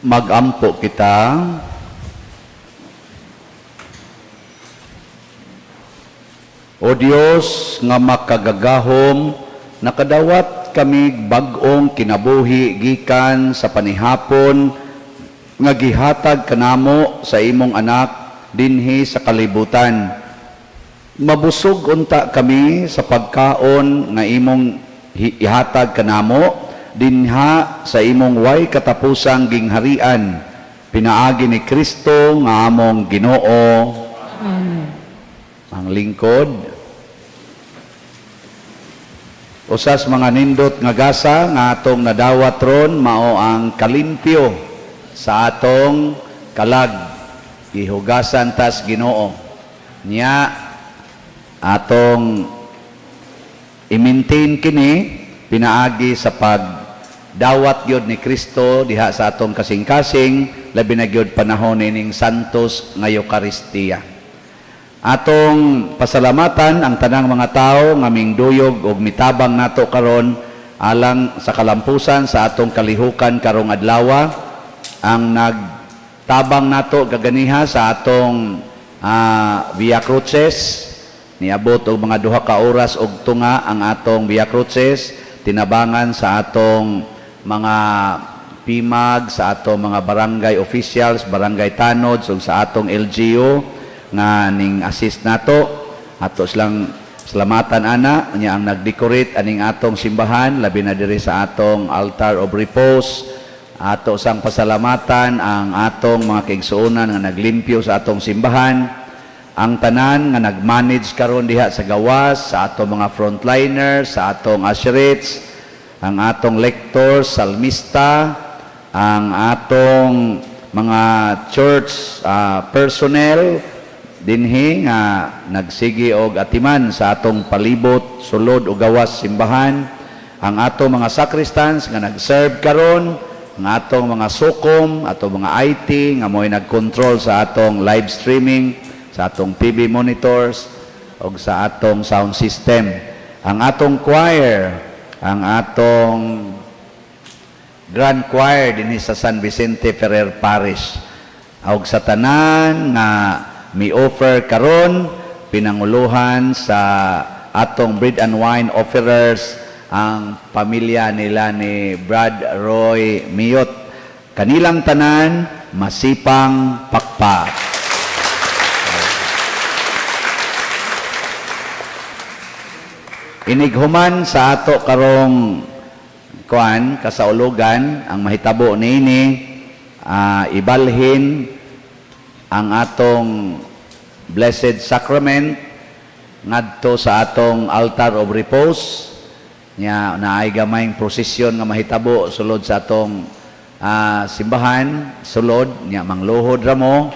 Magampo kita. O Dios nga makagagahom, nakadawat kami bag-ong kinabuhi gikan sa panihapon nga gihatag kanamo sa imong anak dinhi sa kalibutan. Mabusog unta kami sa pagkaon nga imong ihatag kanamo dinha sa imong way katapusang gingharian, pinaagi ni Kristo nga among Ginoo. Amen. Ang lingkod, usas mga nindot nga gasa nga atong nadawat ron mao ang kalimpyo sa atong kalag. Gihugasan tas Ginoo. Nya atong i-maintain kini pinaagi sa pagdawat gyud ni Kristo diha sa atong kasing-kasing, labi na gyud panahon nining Santos nga Eukaristiya. Atong pasalamatan ang tanang mga tawo nga mingduyog og mitabang nato karon alang sa kalampusan sa atong kalihukan karong adlawa. Ang nagtabang nato kaganiha sa atong Via Cruces, niabot og mga 2 ka oras og tunga ang atong Via Cruces, tinabangan sa atong mga PIMAG, sa atong mga barangay officials, barangay tanods ug sa atong LGU nga ning assist nato. Ato silang salamatan ana. Nya ang nag-decorate aning atong simbahan, labi na diri sa atong altar of repose, ato sang pasalamatan ang atong mga kaigsuonan nga naglimpyo sa atong simbahan, ang tanan nga nag-manage karon diha sa gawas, sa atong mga frontliners, sa atong usherates, ang atong lectors, salmista, ang atong mga church personnel dinhi nga nagsigi og atiman sa atong palibot, sulod o gawas simbahan, ang atong mga sacristans nga nag-serve karon, ang atong mga sukom, atong mga IT nga mo'y nag-control sa atong live streaming, sa atong TV monitors, og sa atong sound system. Ang atong choir, ang atong Grand Choir dinhi sa San Vicente Ferrer Parish. Og sa tanan nga mi-offer karon, pinanguluhan sa atong bread and wine offerers, ang pamilya nila ni Brad Roy Miot. Kanilang tanan, masipang pakpak. Inighuman sa ato karong kuan kasaulugan, ang mahitabo niini, ibalhin ang atong Blessed Sacrament ngadto sa atong altar of repose. Nya naay gamayng prosesyon nga mahitabo sulod sa atong simbahan sulod. Nya mangluhod ra mo.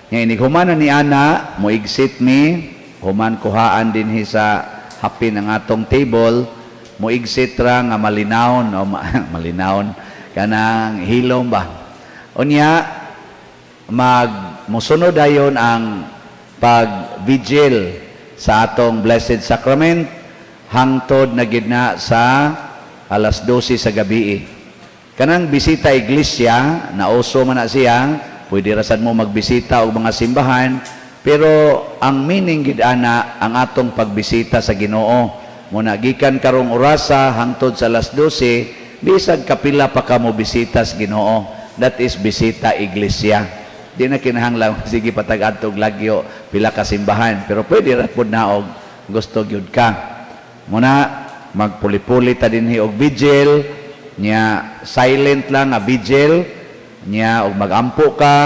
Nya inighuman na ni ana, mo-exit mi human kuhaan dinhi sa hapin ang atong table, mo-exit ra nga malinawon o malinawon kanang hilom ba. Unya mag mosunod dayon ang pag-vigil sa atong Blessed Sacrament hangtod na gid na sa alas 12 sa gabi. Kanang bisita iglesia, nauso man na siya, pwede ra sad mo magbisita og mga simbahan, pero ang meaning gid ana ang atong pagbisita sa Ginoo. Muna gikan karong orasa hangtod sa alas 12, bisag kapila pa ka mo bisita sa Ginoo. That is bisita iglesia. Di na kinahanglan sige patag-adtog lagyo pila ka simbahan, pero pwede ra pud na og gusto gyud ka. Muna magpuli-puli ta dinhi og vigil. Nya silent lang nga vigil. Nya og magampo ka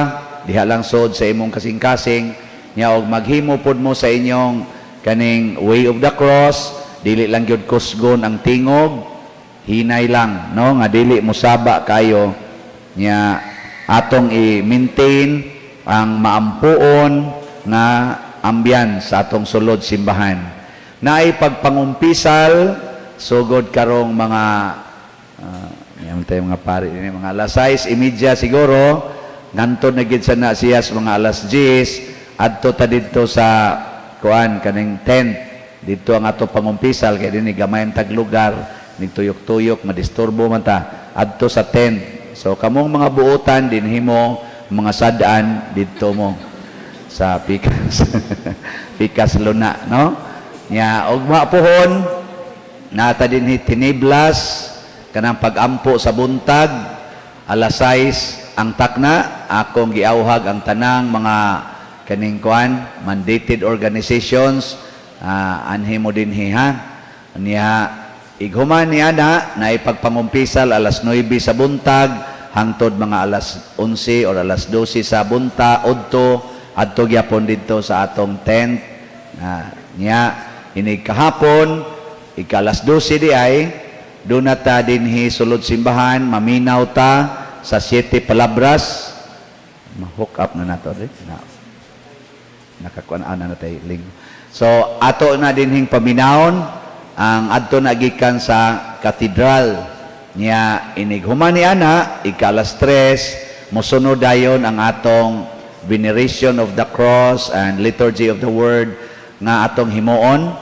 diha lang sod sa imong kasing-kasing. Nya og maghimo pod mo sa inyong kaning way of the cross, dili lang gyud kusgon ang tingog, hinay lang, no, nga dili mosaba kayo. Nya atong i-maintain ang maampuon nga ambience sa atong sulod simbahan. Naay pagpangumpisal sugod karong mga yan tayo mga pari ini, mga alas 6:30 siguro, nganto na gid sa na siya sa mga alas 10, adto ta didto sa kuan kaning tent. Didto ang ato pangumpisal kay dinhi gamay ang taglugar, nagtuyok-tuyok, madisturbo man ta. Adto sa tent. So kamong mga buotan dinhi mo, mga sad-an didto mo sa Pikas Pikas Luna, no? Nya ugma pohon nata dinhi Tiniblas kanang pagampo sa buntag alas 6 ang takna. Akong giawhag ang tanang mga kaning kuan mandated organizations, anhi mo dinhi ha. Niya ighuman niya na naipagpangumpisal alas 9 sa buntag hangtod mga alas 11 or alas 12 sa bunta udto adto gyapon didto sa atong tent. Niya inig kahapon ika alas 12 di ay doon na ta dinhi sulod simbahan, maminaw ta sa Siete Palabras. Ma-hook up na nato rin. Na, nakakuan na na tayo link. So ato na dinhing paminawon ang adto na gikan sa katedral. Niya inig human ni ana ika alas 3 mosunod dayon ang atong veneration of the cross and liturgy of the word nga atong himuon.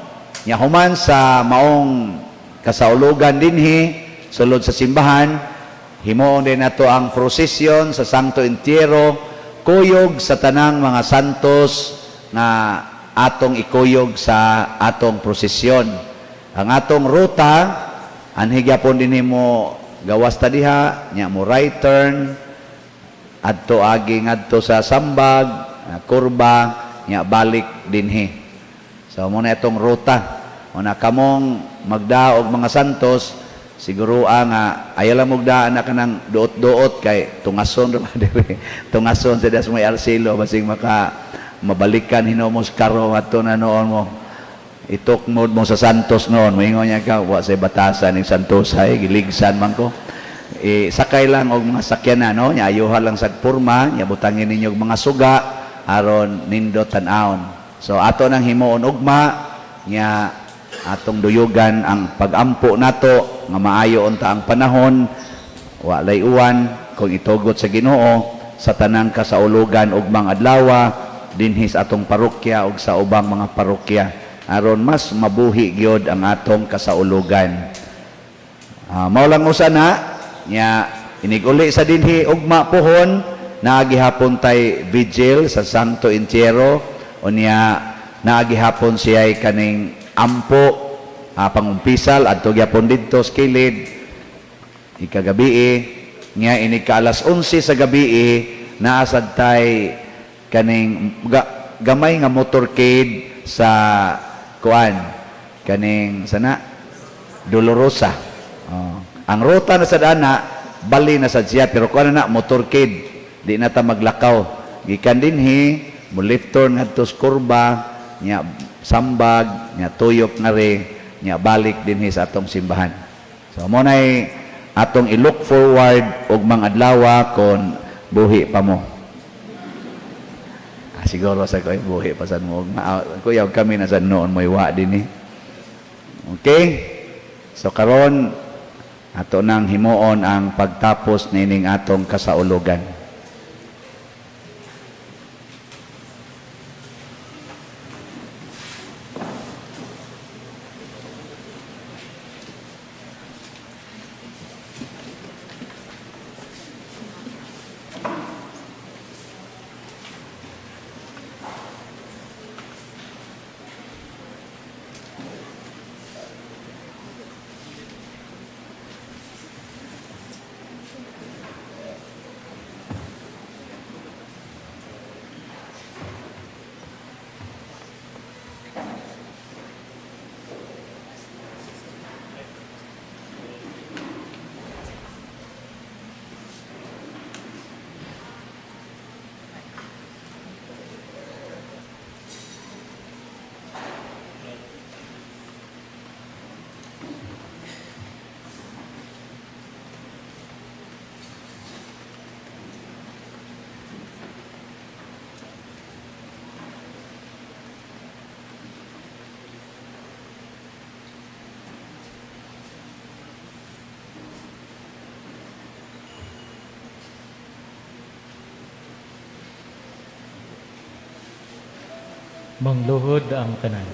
Nya human sa maong kasaulugan dinhi sulod sa simbahan, himuon din nato ang prosesyon sa Santo Entierro, kuyog sa tanang mga santos nga atong ikuyog sa atong prosesyon. Ang atong ruta anhi gyapon dinhi mo gawas ta diha, nya mo right turn adto agi ngadto sa Sambag, kurba, nya balik dinhi. So mo na itong ruta. Una kamong magdaog mga santos, siguro nga ayaw lang mugdaan na kanang duot-duot kay tungason ra ba diri. Tungason sa das may Arcelo basig maka mabalikan hinumos karo ato na noon mo. Itok mo mo sa Santos noon, moingon niya ka wa say batasan ning Santos ay giligsan man ko. E, sakay lang og mga sakyanan, no, nya ayuha lang sa porma, nya butangin ninyo og mga suga aron nindot tan-awon. So ato nang himuon ugma, nya atong duyugan ang pagampo nato nga maayo unta ang panahon, walay uwan kung itugot sa Ginoo sa tanang kasaulugan ugmang adlawa dinhi sa atong parokya ug sa ubang mga parokya aron mas mabuhi gyud ang atong kasaulugan. Mao lang usa na nya inig-uli sa dinhi ugma pohon naagihapon tay vigil sa Santo Entierro, unya naagihapon siya kaning ampo, pangumpisal adto gyapon didto sa kilid ikagabii. Nya inig ka alas 11 sa gabii naasad tay kaning gamay nga motorcade sa kuan kaning sana Dolorosa. Oh. Ang ruta na sa dana bali na sad siya pero kuan na motorcade di na ta maglakaw gikan dinhi mo left turn ngadto sa kurba nya Sambag nya tuyok ngari nya balik dinhi sa atong simbahan. So mo nay atong i-look forward og mga adlaw kon buhi pa mo. Siguro sa ko buhi pa sad mo. Kuyaw kami na sad noon mo iwa dinhi. Okay? So karon ato nang himuon ang pagtapos nining atong kasaulugan. Mangluhod ang tanan.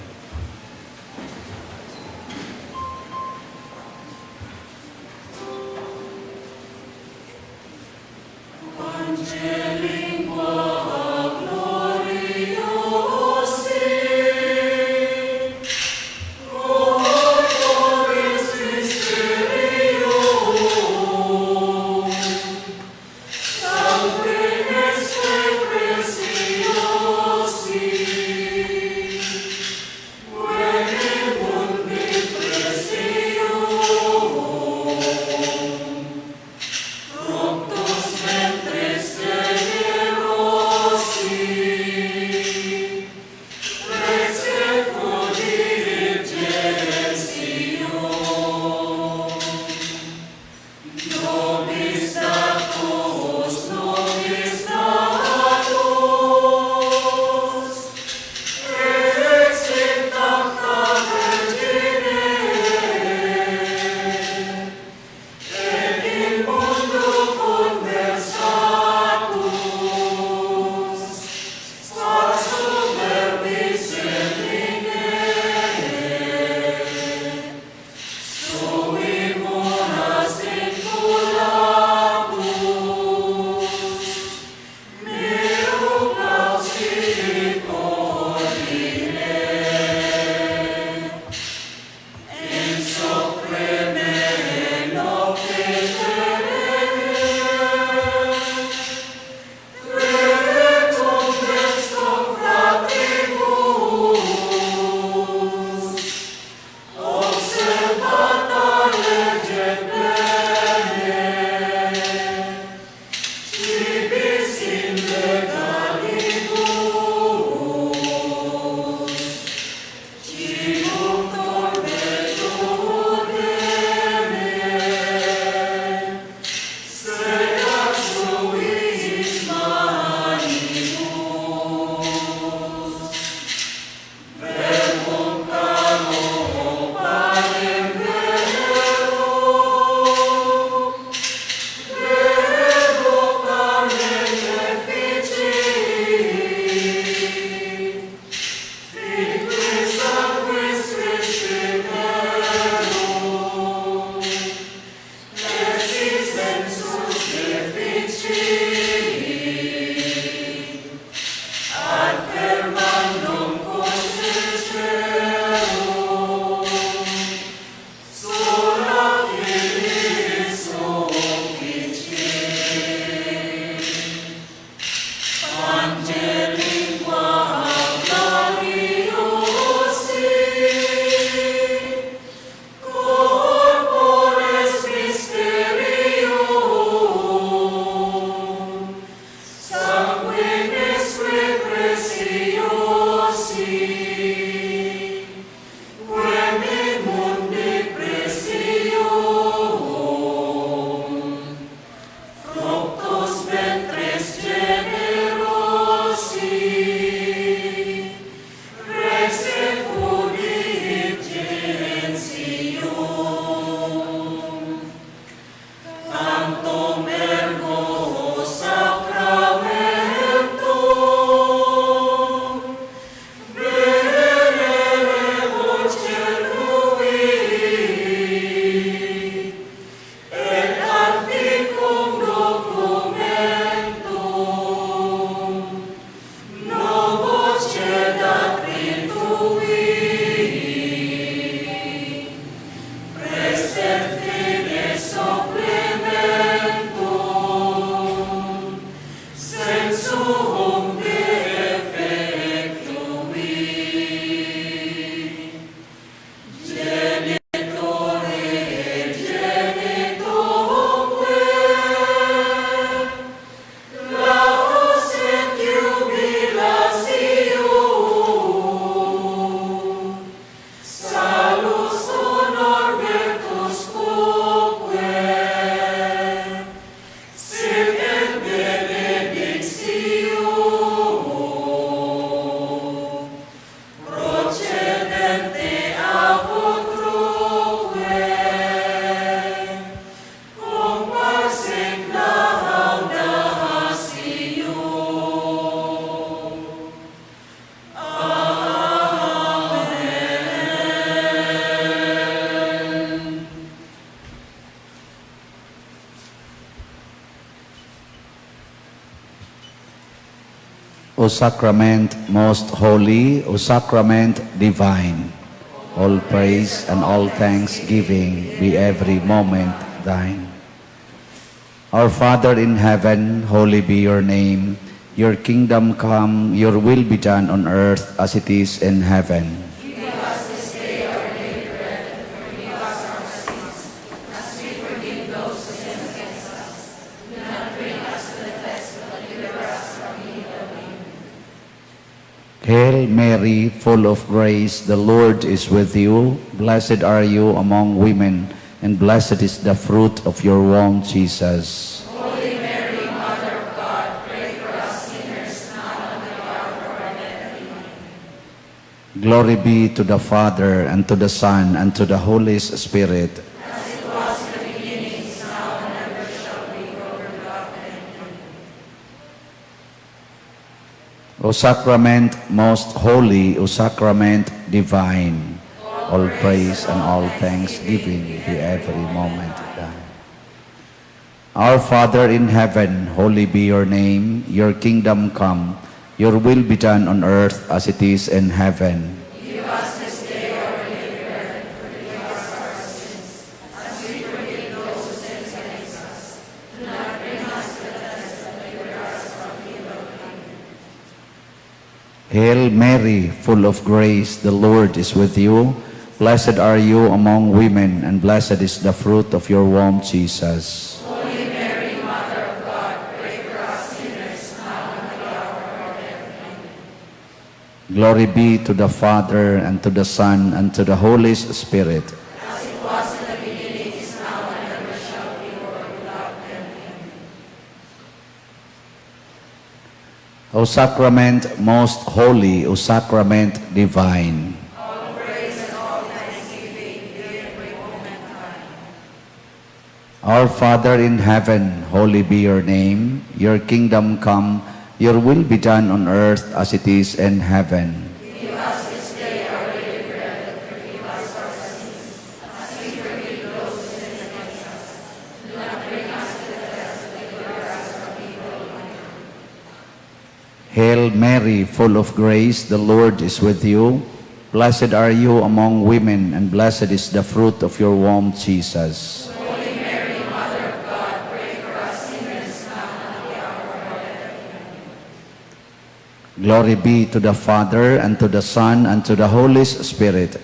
O Sacrament most holy, O Sacrament divine, all praise and all thanksgiving be every moment thine. Our Father in heaven, holy be your name. Your kingdom come, your will be done on earth as it is in heaven. Hail Mary, full of grace, the Lord is with you. Blessed are you among women, and blessed is the fruit of your womb, Jesus. Holy Mary, Mother of God, pray for us sinners now and at the hour of our death. Amen. Glory be to the Father, and to the Son, and to the Holy Spirit. As it was in the beginning, is now, and ever shall be, world without end. Amen. O Sacrament most holy, O Sacrament divine, all praise and all thanksgiving be every moment thine. Our Father in heaven, holy be your name, your kingdom come, your will be done on earth as it is in heaven. Give us this day our daily bread, and forgive us our sins, as we forgive those who sin against us. Do not bring us to the test, but deliver us from evil. Amen. Hail Mary, full of grace, the Lord is with you. Blessed are you among women, and blessed is the fruit of your womb, Jesus. Holy Mary, Mother of God, pray for us sinners now and at the hour of our death. Amen. Glory be to the Father, and to the Son, and to the Holy Spirit. As it was in the beginning, is now, and ever shall be, world without end. Amen. O Sacrament most holy, O Sacrament divine. All praise and all thanksgiving be every moment thine. Our Father in heaven, holy be your name. Your kingdom come, your will be done on earth as it is in heaven. Give us this day our daily bread, and forgive us our sins, as we forgive those who sin against us. Do not bring us to the test, but deliver us from evil. Amen. Hail Mary, full of grace, the Lord is with you. Blessed are you among women, and blessed is the fruit of your womb, Jesus. Holy Mary, Mother of God, pray for us sinners now and at the hour of our death. Amen. Glory be to the Father, and to the Son, and to the Holy Spirit.